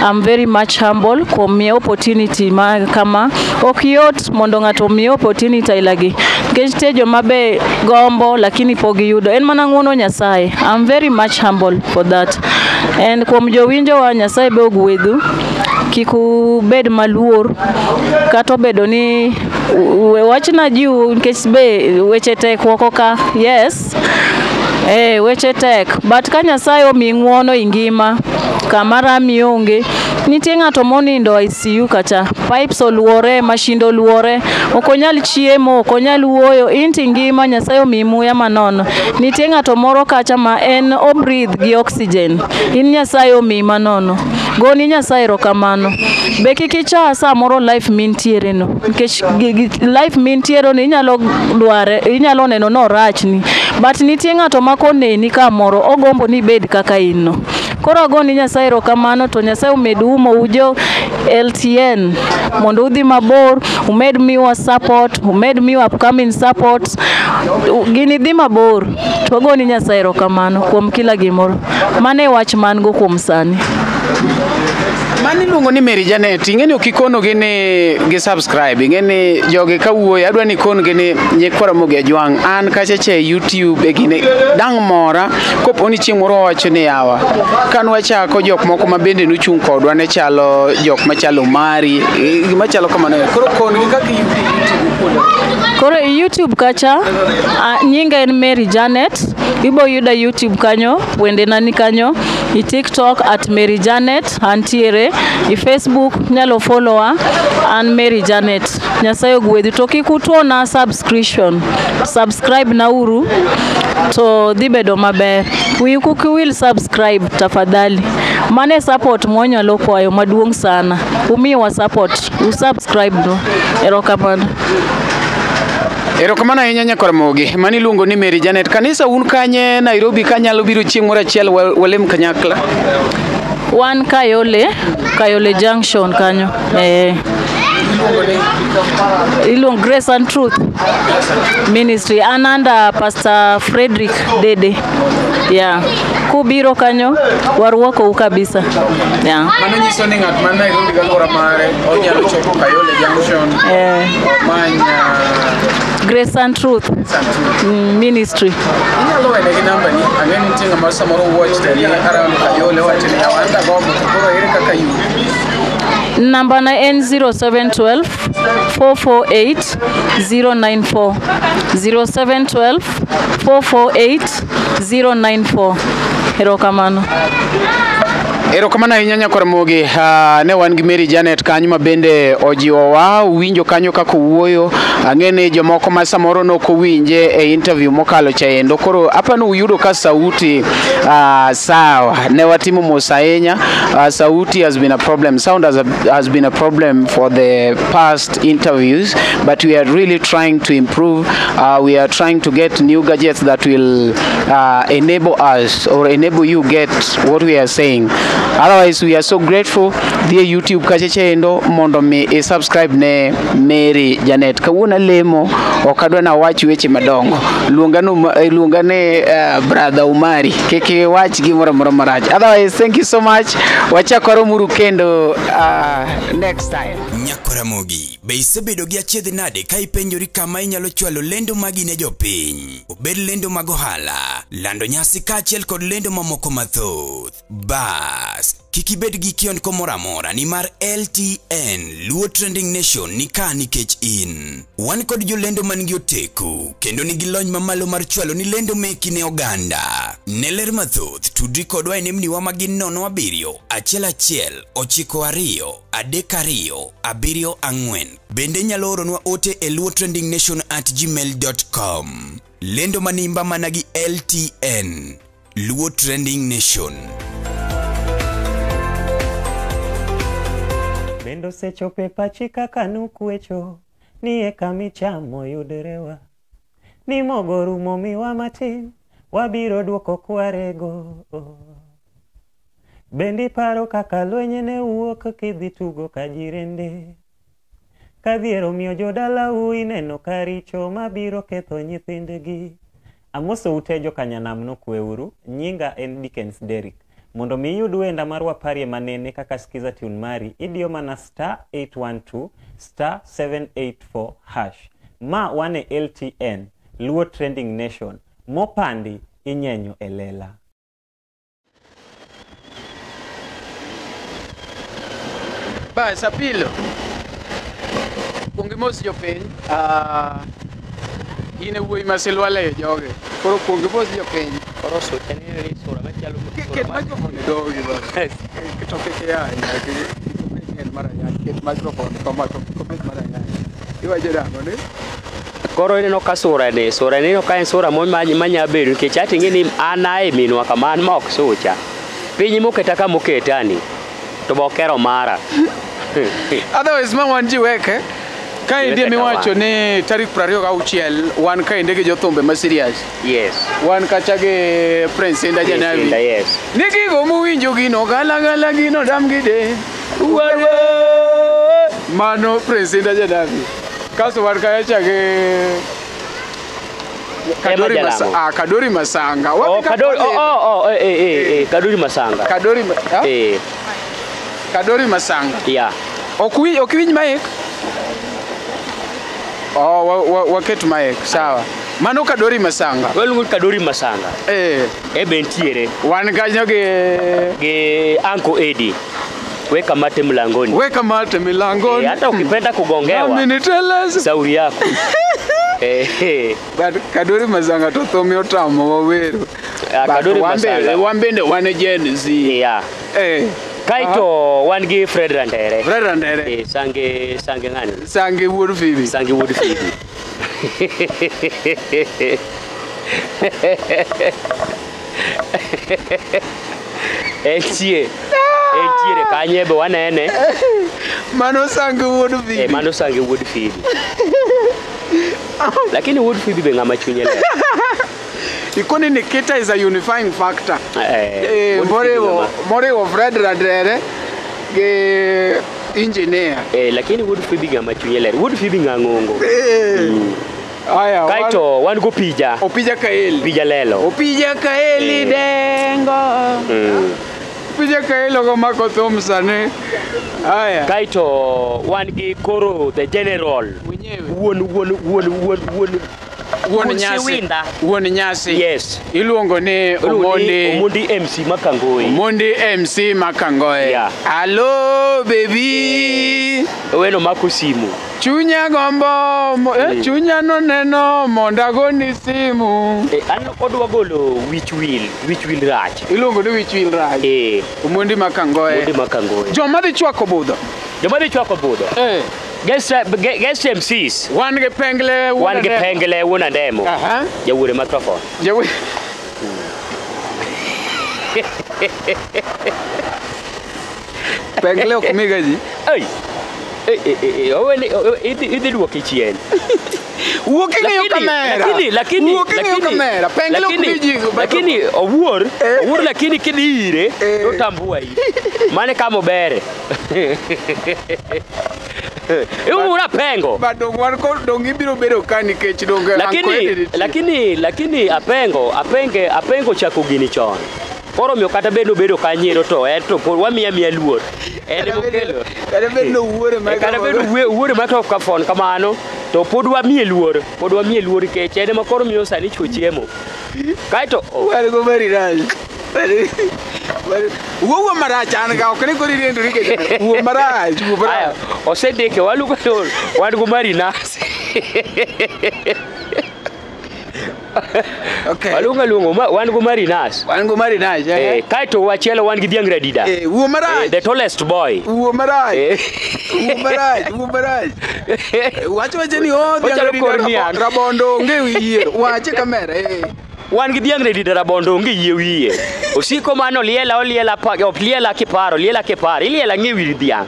I'm very much humble kuom miya opportunity ma kama. Ok yot mondo ng'ato omiyi opportunity aila gi. Nikech nitie joma be gombo lakini pok giyudo. En mana ng'uono Nyasaye. I'm very much humble for that. And kuom jowinjowa, Nyasaye be ogwedhu. Kik ubed maluor kata obedo ni wachna jiw nikech be weche tek oko ka. Yes. Eh, weche tek. But ka Nyasaye omiyi ng'uono e ngima, kama rami onge, nitie ng'ato monindo ICU kacha, pipes oluore, mashinde oluore, ok onyal chiemo, ok onyal wuoyo, in to ingima, Nyasaye omiyi muya manono. Nitie ng'ato moro kacha ma en o breathe gi oxygen, in Nyasaye omiyi manono. Goni Nyasaye erokamano. Be kik icha samoro life mintiere no, nikech life mintiere no inyalo dware, inyalo neno ni orachni. But nitie ng'ato ma koneni kamoro, ogombo ni ibed kaka in no. Koro agoni Nyasaye erokamano to Nyasaye omed umo ujo LTN mondo udhi mabor, umed miwa support, umed miwa upcoming support, gini dhi mabor. To agoni Nyasaye erokamano kuom kila gimoro. Mano e wach man go kuom sani. Mani iluongo ni Mary Janet, ing'e ni ok ikonogi ni gi subscribe, ing'e ni jogi kawuoyo adwa ni ikon-gi ni nyikwa Ramogi Ajwang' an kacha cha e YouTube e gine dang' mora kopo ni chieng' moro wawacho ni yawa kanwachako jok moko ma bende nochung' kodwa ne chalo jok machalo Mari gima chalo kamano. Koro kon-gi kaka iyude e YouTube kuonde. Koro e YouTube kacha nyinga en Mary Janet, ibo yuda YouTube kanyo, wendena ni kanyo, i TikTok at Mary Janet antiere, i Facebook nyalo followa an Mary Janet. Nyasaye ogwedhu to kik utuona subscription, subscribe na uru to dhi bedo maber. Wiu kik wil subscribe tafadhali. Mano e support mwanyalo kwayo maduong' sana. Umiwa support, usubscribe no. Erokamano. Erokamano ahinya Nyakwar Ramogi. Mani iluongo ni Mary Janet. Kanisa un kanye Nairobi kanyalo biro chieng' moro achiel walem kanyakla? Wan Kayole, Kayole Junction kanyo. Iluongo Grace and Truth Ministry. An under Pastor Frederick Dede. Yeah. Kubiro kanyo warwakou kabisa. Yeah. Mano nyiso ni ng'at man Nairobi gi alwora mare onyalo chopo Kayole Junction omany Grace and Truth Ministry. Inyalo wene gi namba ni, ang'e ni nitie ng'ama samoro watch to ni around Kayole wacho ni yawa an dagombo to koro ere kaka yude? Namba na en 0712 448 094. 0712 448 094. Erokamano. Erokamano ahinya Nyakwar Ramogi. Ne wan gi Mary Janet kanyo ma bende ojiwowa winjo kanyo kaka owuoyo. Ang'e ni jomoko ma samoro nok owinje e interview mokalo cha endo. Koro apa ni uyudo ka sauti sawa. Ne watimo mos ahinya. Sauti has been a problem. Sound has been a problem for the past interviews, but we are really trying to improve. We are trying to get new gadgets that will enable us or enable you get what we are saying. Otherwise, we are so grateful. Dhi e YouTube kacha endo mondo mi i subscribe ne Mary Janet. Kawuono alemo ok adwa nawach weche madongo. Luonga ne brother Umari. Kik iwach gimoro amora marach. Otherwise, thank you so much. Wachak waromuru kendo next time. Nyakwar Ramogi, be isebedo gi achiedh nade ka ipenjori kama inyalo chwalo lendo magi ne jopiny? Obed lendo mag ohala, lando nyasi kaachiel kod lendo mamoko mathoth. Bas, kik ibed gi kiondko moro amora nimar LTN Luo Trending Nation ni ka nikech in. Wan kod jolendo man gi oteku kendo nigi lony mamalo mar chwalo ni lendo meki ne oganda. Ne ler mathoth, tudri kodwa e nembniwa ma gin 07 11 92 32 74. Bende inyalo oronwa ote e luotrendingnation@gmail.com. Lendo manimba mana gi LTN Luo Trending Nation. Bende osechopo e pachi kaka nukwecho ni eka michamo yudrewa ni mogo rumo miwa matin wabiro duoko kwarego. Bende iparo kaka lweny ne wuok kidhi tugo ka jirende ka dhier omiyo jodalau ineno ka richo mabiro ketho nyithindgi. Amoso ute jokanyanam nokweuru, nyinga en Dickens Derrick. Mondo mi iyud wenda mar waparie manene kaka skiza tune mari, idiyo mana star 812 star 784 hash. Ma wane LTN, Luo Trending Nation, mopandi inyenyo e lela. Bas, apilo. Kuong imos jopiny. In e wuoyi ma silwale e joge. Koro kuong imos jopiny. Koro suche ni sura machalo Ket microphone e dhogi bana. To kik ia ahinya, kik obed mar ayany. Ket microphone koma kobed mar ayany. Iwacho nang'o ni? Koro ineno ka sura ni ineno ka en sura manya bedo nikech ati ing'e ni an ae minwa kama an ma ok sucha. Piny moketa kama oketani to be okero mara. Otherwise ma wan ji weke. Kaendi emiwacho ni tarik 26 wan kaendi gi jothumbe ma serious. Yes. Wan kacha gi Prince Indah Janabi. Yes. Ni gigo muwinjo gino gala gala gino dam gi de. Mano Prince Indah Janabi. Kaso wan kacha gi Kadori Masanga. Oh, Kadori, Kadori Masanga. Kadori, Kadori Masanga. Yeah. Okiwinj mic? Oh, waket mic, sawa. Mano Kadori Masanga. Waluongo Kadori Masanga. E bentiere. Wan kanyo gi Uncle Eddie. Weka mate mlangoni. Weka mate mlangoni. Hata ukipenda kugongewa. Sauri yako. But Kadori Masanga to thome otamo wawero. Kadori Masanga. Wambende wan Gen Z. Yeah. Kaito wan gi Fred Randere. Fred Randere. Sange ngani? Sange wuod Phoebe. Sange wuod Phoebe. Entie kanye be wanene. Mano Sange wuod Phoebe. Mano Sange wuod Phoebe. Lakini wuod Phoebe be ng'ama chunye ler. Ikoni Nikita is a unifying factor. Moriwo Fred Randere gi engineer. Lakini wuod Phoebe ng'ama chunye ler. Wuod Phoebe ng'ang'ongo. Aya, kaito wan go Opija. Opija Kaeli. Opija Lelo. Opija Kaeli dengo. Opija Kaeli go mako thum sani. Aya. Kaito wan gi Koro the General. Wuon nyasi. Wuon nyasi. Yes. Iluongo ni Omondi MC Makangoe. Omondi MC Makangoe. Yeah. Hello baby. Weno mako simu. Chunya gombo, chunya no neno monda goni simu. An odwa golo wich wil rach. Iluongo ni wich wil rach. Omondi Makangoe. Omondi Makangoe. Joma dhi chwako budho. Joma dhi chwako budho. Guest MCs. Wan gi Pengle, wan gi Pengle wuon Andemo. Jawuore microphone. Jawuore. Pengle ok miga ji. Ei. Idhi duoke chien. Wuok ing'iyo kamera. Lakini wuok ing'iyo kamera. Pengle ok mi ji. Lakini owuor, lakini kidhi ire to tambua ire. Mane kama obere. Iwura Pengo. But dong wan kod dong ibiro bedo ka nikech dong lakini Apengo chako gini chon. Koro miyo kata bed nobedo kanyiero to en to wamiya miya luor. En emokelo. Kata bed nowuore kata bed wuore microphone kamano to pod wamiye luor. Pod wamiye luor nikech en ema koro miyo sani chwo chiemo. Kaeto wan go Mariraj. Wuo marach an ga ok ni koro iriendori nikech wuo marach, wuo marach. Osendike waluongo to wan go Marinas. Okay. Waluongo wan go Marinas. Wan go Marinas. Kaeto wachielo wan gi Dhiang' Radida. Wuo marach. The tallest boy. Wuo marach. Wuo marach, wuo marach. Wach wache ni Dhiang' Radida rabondo onge wiye. Wache kamera. Wan gi Dhiang' Radida rabondo onge yie wiye. Osiko mano liela oliela liela kiparo liela kiparo iliela ng'e wi dhiang'.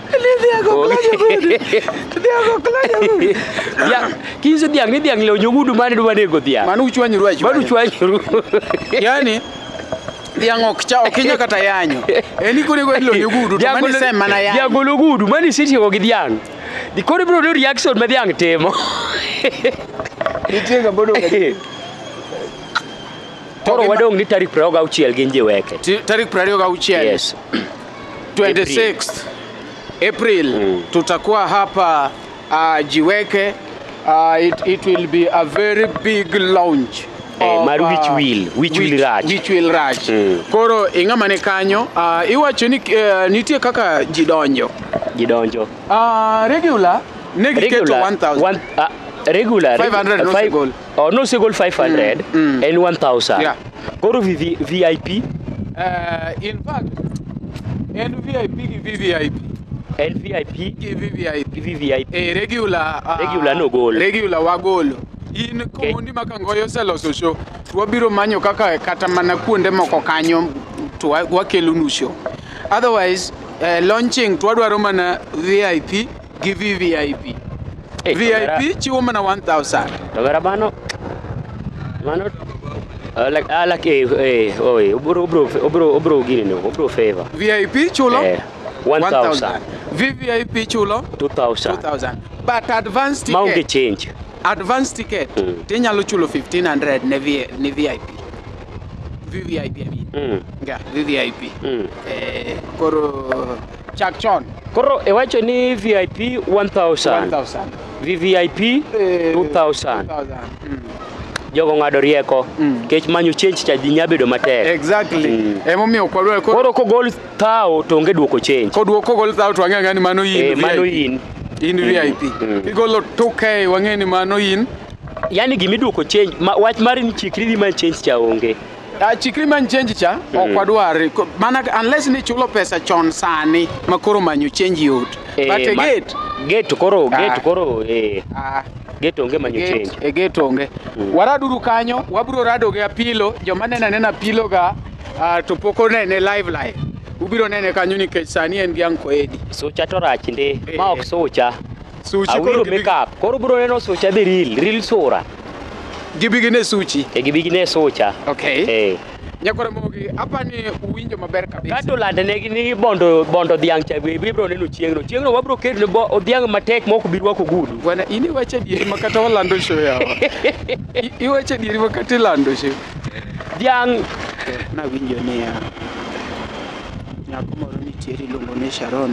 Dhiang' kinyiso dhiang' ni dhiang' lonyo gudu mane dwa nego dhiang'. Mano uchwanyoru achwanya. Mano uchwanyoru. Yani dhiang' ok cha ok inya kata yanyo. En ikonego en lonyo gudu to mano isem mana yanyo. Dhiang' golo gudu mano isetieko gi dhiang'. Di koro ibiro yudo reaction ma dhiang' timo. Nitie ng'ama odong' Koro wadong' ni tarik 26 gin Jiweke. Tarik 26. Yes. 26th April tutakuwa hapa Jiweke. It will be a very big launch. Mar wich wil rach. Wich wil rach. Koro ing'ama ne kanyo, iwacho ni nitie kaka ji donjo. Ji donjo. Regular ne giketo 1000. Regular 500 no segol. Oh, no segol 500 and 1000. Yeah. Koro VIP. In fact, en VIP gi VVIP. En VIP gi VVIP. VVIP. Regular. Regular no gol. Regular wagolo. In Omondi Makangoe oseloso show. Wabiro manyo kaka kata mana kuonde moko kanyo to wakelonu show. Otherwise, launching to wadwaro mana VIP gi VVIP. VIP chiwo mana 1000. To gara mano mano like oi obro gini no obro favor. VIP chulo 1000. VVIP chulo 2000. 2000. But advance ticket. Maonge change. Advance ticket tinyalo chulo 1500 ne VIP. VVIP I mean. Yeah, VVIP. Koro chak chon. Koro ewacho ni VIP 1000. 1000. VVIP 2000. Jogo ng'ado rieko kech manyo change cha dhi nyabedo matek. Exactly. Emomiyo ok wadwar koro kogol thao to onge duoko change. Koduoko kogol thao to wang'eyo ni mano in. Mano in. In VIP. Kigolo 2K wang'eyo ni mano in. Yani gimiduoko change wach mar ni chikri dhi man change cha onge. Chikri man change cha ok wadwar mana unless ni chulo pesa chon sani ma koro manyo change yot. But a gate gate koro gate koro gate onge manyo change. E gate onge. Waraduru kanyo wabiro rado gi Apilo joma nena nena Apilo ga to pok onene live. Ubiro nene kanyo nikech sani en gi Uncle Eddie. Sucha to rach ndi ma ok sucha. Suchi koro make up. Koro biro neno sucha be real sura. Gibigine suchi. Gibigine sucha. Okay. Nyakore mogi apa ni uwinjo maber kabisa. Kato landene ni bondo dhiang' cha biro neno chieng'no. Chieng'no wabiro keto dhiang' matek mok bi rwako gudu. Bwana in iwacho adieri ma kata walando show yawa. Iwacho adieri ma kata ilando show. Dhiang' nawinjo niya nyako moro nitiere iluongo ni Sharon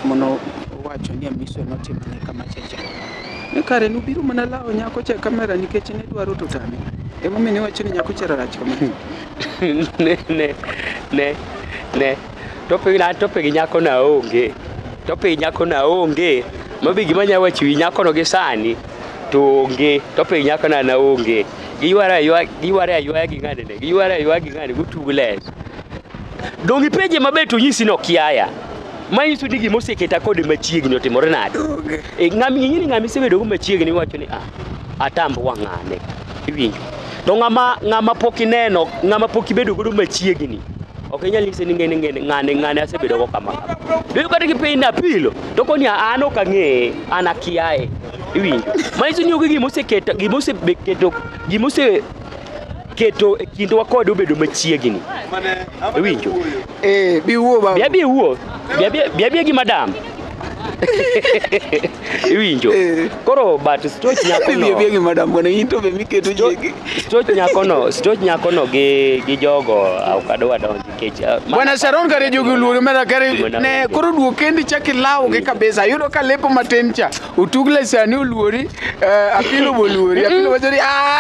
mono owacho ni Amiso notimone kama chacha. Ne kare nubiro mana lawo nyako cha kamera nikech ne dwaro to tame. Emomiyo niwacho ni nyako cha rach kama. Ne topic nyako na onge. Topic nyako na onge. Mabi gima nya wacho wi nyako no gi sani to onge. Topic nyako na onge. Giyware aywa gi ng'ane ne. Giyware aywa gi ng'ane gutugules. Dong ipenje maber to nyisi no kiaya. Manyiso ni gima oseketa kode machiegni otimore nade. Ng'ami ing'eni ng'ami isebedo go machiegni iwacho ni atamb wang'ane. Iwinjo. To ng'ama pok ineno, ng'ama pok ibedo godo machiegni. Ok inyal nyise ni ng'ane asebedo go kama. Do kata kipenje ni Apilo to koni an ok ang'eye, an akiaye. Iwinjo. Manyiso ni onge gima oseketo gima oseketo e kindwa kode obedo machiegni. Iwinjo. Bi wuo baba. Bi wuo. Bi gi madam. Iwinjo. Koro but stoch nyako no. Bi gi madam bwana in to be miketo jegi. Stoch nyako no gi jogo ok adwa donjo nikech Bwana Sharon kare jogi oluori mera kare ne koro duok kendi chak ilawo gi kabisa. Ayudo ka lepo matin cha. Utugle sani oluori, Apilo bo oluori. Apilo wacho ni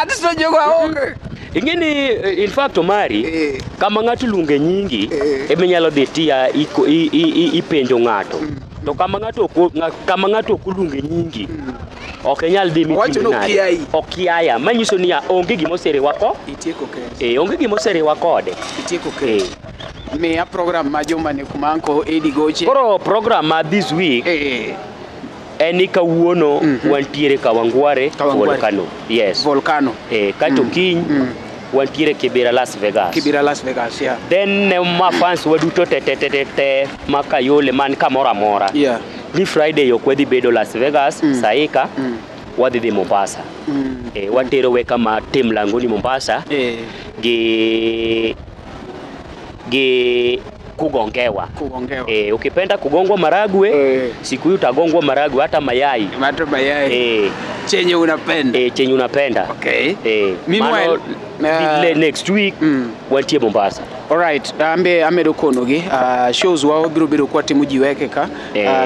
to jogo aonge. Ingeni in fact Omari kama ng'ato luonge nyingi eminyalo dhi tiya ipenjo ng'ato. To kama ng'ato ok oluonge nyingi ok inyal dhi mitimo nade. Okiaya manyiso ni onge gima oseriwa ko. Itieko kes. Onge gima oseriwa kode. Itieko kes. Miya program ma juma ni kuma Uncle Eddie goche. Koro program ma this week en ni kawuono wantiere Kawangware Volcano. Yes. Volcano. Kato kiny wantiere Kibera Las Vegas. Kibera Las Vegas, yeah. Then ne ma fans waduto te ma Kayole man kamoro amora. Yeah. Ni Friday ok wadhi bedo Las Vegas, Saika, wadhi dhi Mombasa. Watero weka ma tim langoni Mombasa. Gi kugongewa. Ukipenda kugongwa maragwe, siku hiyo utagongwa maragwe hata mayai. Hata mayai. Chenye unapenda. Chenye unapenda. Okay. Meanwhile, next week wantie Mombasa. All right, amedo konogi. Shows wao biro biro kwa timu jiweke ka.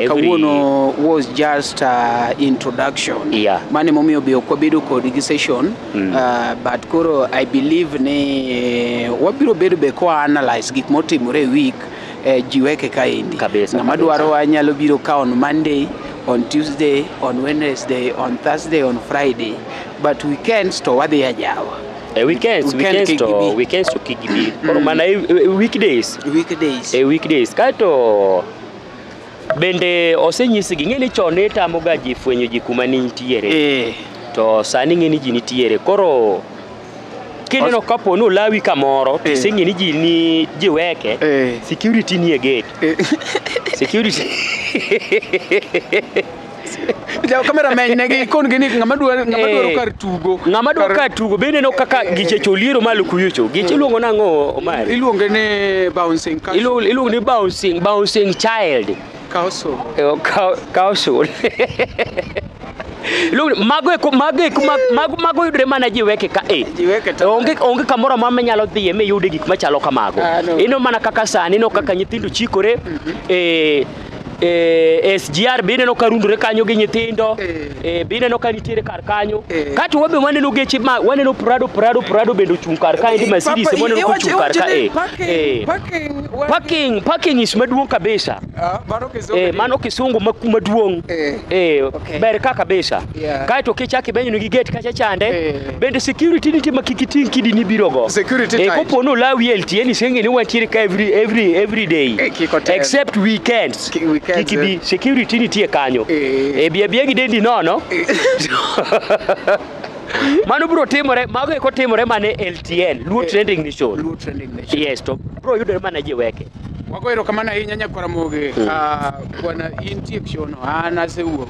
Kawuono was just introduction. Yeah. Mane momiyo be ok wabedo kodgi session. But koro I believe ni wabiro bedo be kwa analyze gik motimore week jiweke kaendi. Ng'ama dwaro wanyalo biro ka on Monday, on Tuesday, on Wednesday, on Thursday, on Friday. But weekends to wadhi ajawa. Weekends to kigibi. Koro mana weekdays. Weekdays. Kato bende osenyisgi ng'eni chon ne tamoga ji fwenyo ji kuma nintiere. To sani ng'eni ji nitiere. Koro kineno kapo ni olawi kamoro to iseng'e ni ji ni ji weke. Security nie gate. Security Ja cameraman ne gi kon gi ni ng'ama dwaro kar tugo. Ng'ama dwaro kar tugo bende no kaka giche choliero malo kuyocho. Giche iluongo nang'o Omar? Iluonge ni bouncing castle. Iluongo ni bouncing child. Castle. Castle. Mago yudre mana jiweke ka e. Onge kamoro amora minyalo dhiye miyude gik machalo kamago. Ino mana kaka sani ino kaka nyithindo chikore SGR be ineno ka rundore kanyo gi nyithindo be ineno ka nitiere kar kanyo kato wabe waneno geche ma waneno Prado bende ochung' kar kaendi Mercedes waneno kochung' kar ka parking is maduong' kabisa. Mano kisungu maduong' ber ka kabisa. Kaeto kichako ibenyo gi gate kacha chande bende security nitie ma kik iting' kidi nibiro go. Kopo ni olawi LTN iseng'e ni wantiere ka every day except weekends. Kik security nitie kanyo. Bia gi dendi nono. Mano biro timore, mago eko timore mane LTN, Luo Trending Nation. Luo Trending Nation. Yes, to biro yudore mana jiweke. Wago erokamano ahinya nyakwar Ramogi. Bwana in tiek show no, an asewuok.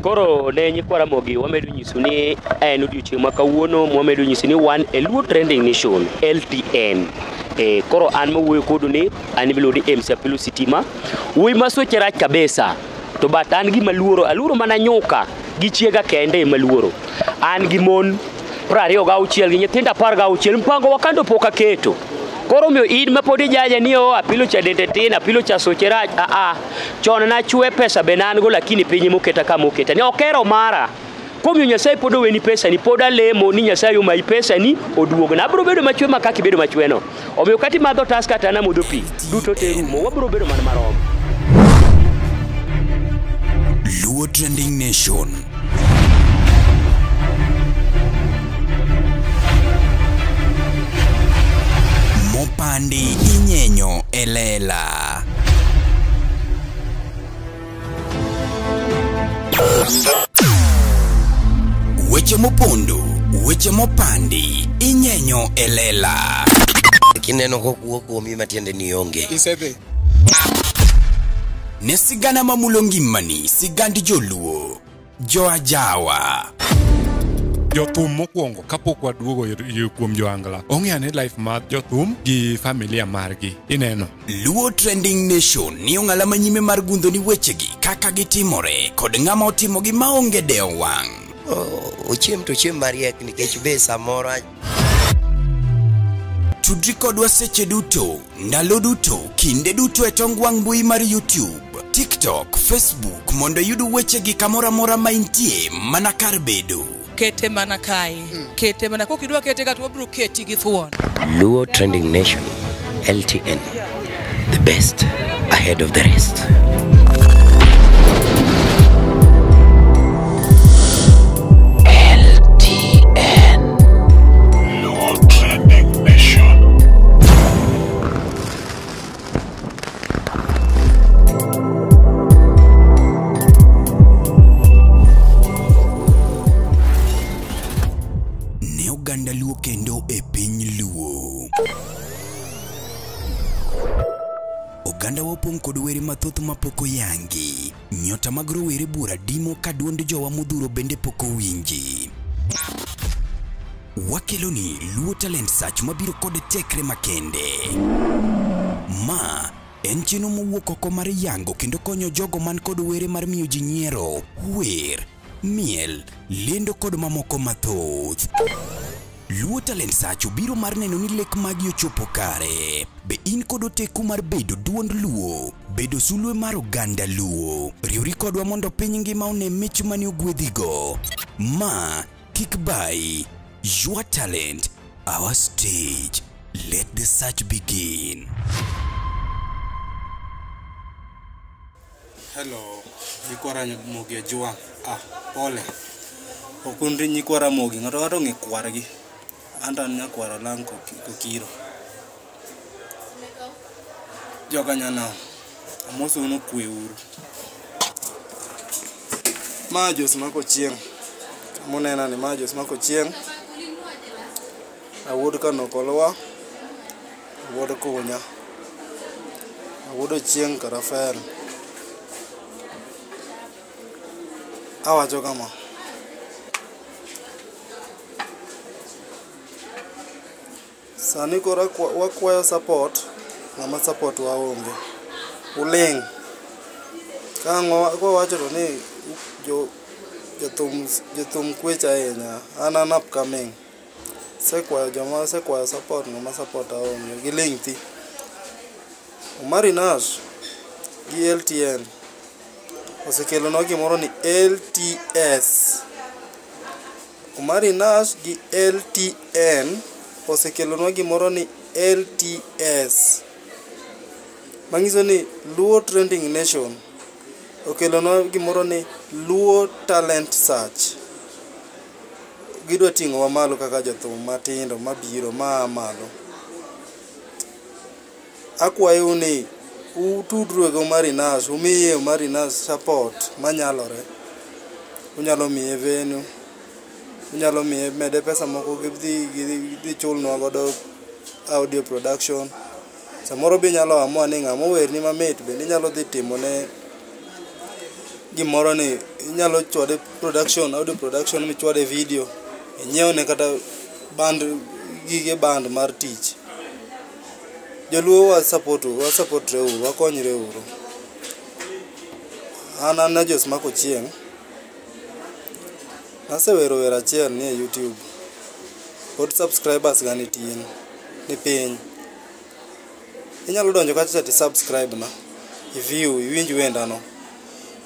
Koro ne nyikwa Ramogi wamedo nyiso ni en odiochieng' ma kawuono mwamedo nyiso ni wan e Luo Trending Nation, LTN. Koro an mawuoyo kodu ni an miluongo ni MC Apilo Sitima. Wuoyi ma soche rach kabisa. To but an gima luoro, aluoro mana nyuka gi chiega kende ema luoro. An gi mon 26 gi nyithindo 16 mpango wa kando pok aketo. Koro omiyo in ma pod ijaja ni o Apilo cha dende tin, Apilo cha soche rach, chon nachwe pesa be an go lakini piny moketa kama oketa. Ne okero mara. Komiyo Nyasaye pod oweni pesa ni pod alemo ni Nyasaye omayi pesa ni oduogna. Abiro bedo machwe ma kaka ibedo machwe no. Omiyo kata imadho tas kata an amodho pi, duto te rumo, wabiro bedo mana marom. Luo Trending Nation. Mopandi inyenyo elela. Weche mopondo, weche mopandi, inyenyo elela. Kineno kokuo kuomi matiende ni onge. Isedhi. Ne sigana mamulo ngimani, sigand joluo, joajawa. Jothum mokwongo kapok waduogo kuom joangla ong'e ane life mar jothum gi familia margi ineno. Luo Trending Nation ni ong'ala manyime mar gundho ni wechegi kaka gitimore kod ng'ama otimogi maonge dewo wang'. Ochiem to chiem mariek nikech be samoro. Tudri kodwa seche duto, ndalo duto, kinde duto e tong wang' mbui mar YouTube, TikTok, Facebook mondo iyud wechegi kamoro amora ma intie mana kar bedo. Kete mana kae, kete mana kokidwa kete ka to wabiro keti gi thuon. Luo Trending Nation, LTN, the best ahead of the rest. LTN. Luo Trending Nation. Ne oganda Luo kendo e piny Luo. Oganda wapong' kod were mathoth mapok oyangi. Nyota mag rowere buora dimo ka duond jowa modhuro bende pok owinji. Wakeloni Luo Talent Search mabiro kod tekre makende. Ma en chenro mowuok oko mar yango kendo konyo jogo man kod were mar miyo ji nyiero, wer, miel, lendo kod mamoko mathoth. Luo Talent Search obiro mar neno ni lek magi ochopo kare. Be in kod oteku mar bedo duond Luo, bedo sulwe mar oganda Luo. Riwri kodwa mondo piny ngima one mich mane ogwedhigo. Ma kik bai, your talent, our stage. Let the search begin. Hello, nyikwa Ramogi Ojwang'. Pole. Ok un nyikwa Ramogi, ng'ato ng'ato ong'e kwargi. An to an nyakwar Olang' Kokiro. Joka nyanam, amosou ni okwe uru. Ma Jos Mark Ochieng'. Kamunena ni ma Jos Mark Ochieng'. Awuod Kanokolwa, awuod Kunya, awuod Ochieng' Karafer. Awacho kama. Sani koro wakwayo support, ng'ama support waonge. Uling'. Ka ang' wawacho to ni jothum kwech ahinya. An an upcoming. Asekwayo joma asekwayo support ng'ama support aonge. Giling' thi. Omari Nash gi LTN osekelonwa gimoro ni LTS. Omari Nash gi LTN osekelonwa gimoro ni LTS. Manyiso ni Luo Trending Nation okelonwa gimoro ni Luo Talent Search. Gidwa ting'owa malo kaka jothum matindo mabiro maa malo. Akwayou ni utudru gi Omari Nash, umiye Omari Nash support manyalore. Unyalo miye venue, unyalo miye mede pesa moko gidhi chulnwa godo audio production. Samoro be inyalo amua ni ng'ama owerni mamit bende inyalo dhi timone gimoro ni inyalo chwade production, audio production michwade video, inyiewne kata band, gige band mar tich. Joluo wa support re uru, wakonyre uru. An an Ajos Mark Ochieng'. Nasewero wer achiel ni e YouTube. Pod subscribers ga nitin, ni piny. Inyalo donjo kacha to subscribe na, i view, iwinj wendano.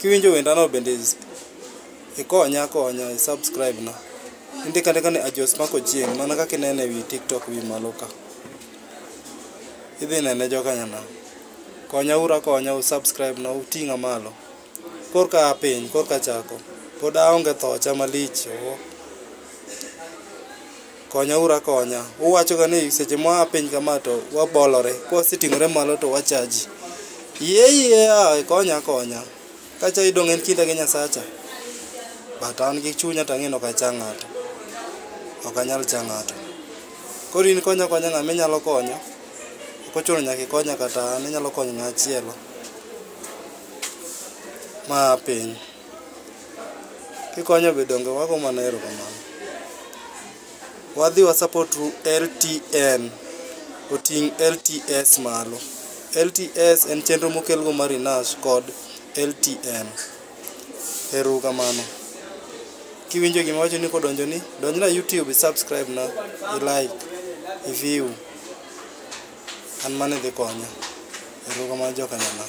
Kiwinjo wendano bende ikonya akonya, i subscribe na. Indiko andika ni Ajos Mark Ochieng' mana kaka inene ewi TikTok wi malo ka. Idhi nene jokanyanam. Konya uru akonya u subscribe na uting'a malo. Korka aa piny, korka achako. Pod aonge thocha malich. Konya uru akonya. Uwachoga ni seche mwaa piny kama to wabolore. Kwaseting'ore malo to wachaji. Yie yie a ikonya akonya. Kacha idong' en kinda gi Nyasacha. But an gi chunya to ang'e ni ok acha ng'ato. Ok anyal cha ng'ato. Koro in konya akonya ng'ama inyalo konyo. Ok ochuno nyaka ikonya kata an, inyalo konyo ng'ama chielo maa piny. Kikonyo be donge wago mana erokamano. Wadhi wa support ru LTN oting' LTS malo. LTS en chenro mokelgo Omari Nash kod LTN. Ero kamano. Kiwinjo gima awacho ni kodonjoni, donjna YouTube, i subscribe na, i like, i view. An mano idhi konya. Ero kamano jokanyanam.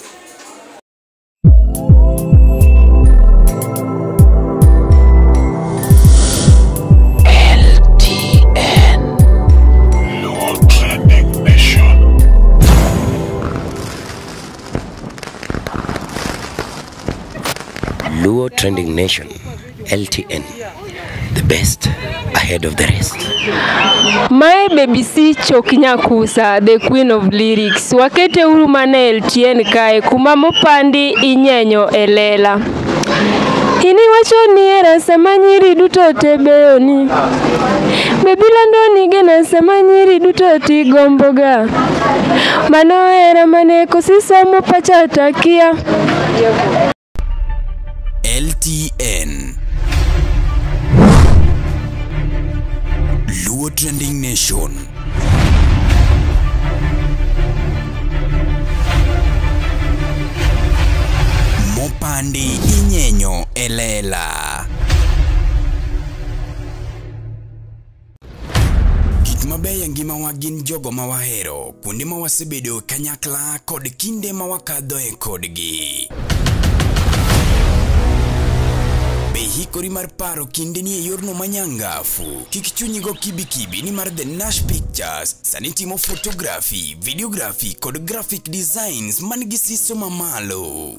LTN. Luo Trending Nation. Luo Trending Nation, LTN, the best ahead of the rest. Mae Baby C Chok Nyakusa, the queen of lyrics. Wakete uru mana LTN kae kuma mopandi inyenyo e lela. Ini wacho ni hera sama nyiri duto te beyoni. Baby lando ni gena sama nyiri duto ti gomboga. Mano hera mane kosisomo pacha takia. LTN. Luo Trending Nation. Mopandi inyenyo elela. Gik mabeyo e ngimawa gin jogo ma wahero, kuonde ma wasebedo kanyakla kod kinde ma wakadhoe kodgi. Be hikori mar paro kindeni e yorno manyangafu. Kik chunyi go kibikibi ni mar The Nash Pictures sani timo photography, videography kod graphic designs man gi siso mamalo.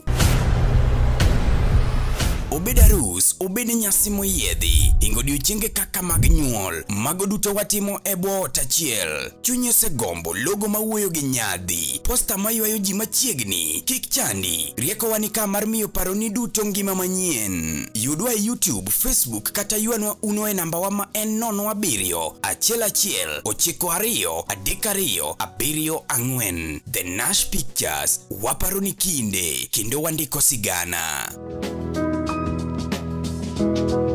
Obed arus, obed nyasi moyiedhi, ingo odiochienge kaka mag nyuol, mago duto watimo e bwo ot achiel. Chunyi osegombo logo mawuoyo gi nyadhi, posta maywayo ji machiegni, kik chandi, riekowa ni ka mar miyo paroni duto ngima manyien. Yudwa e YouTube, Facebook kata ywanwa uno e nambawa ma en 07 11 92 32 74. The Nash Pictures, waparo ni kinde, kendo wandiko sigana. you.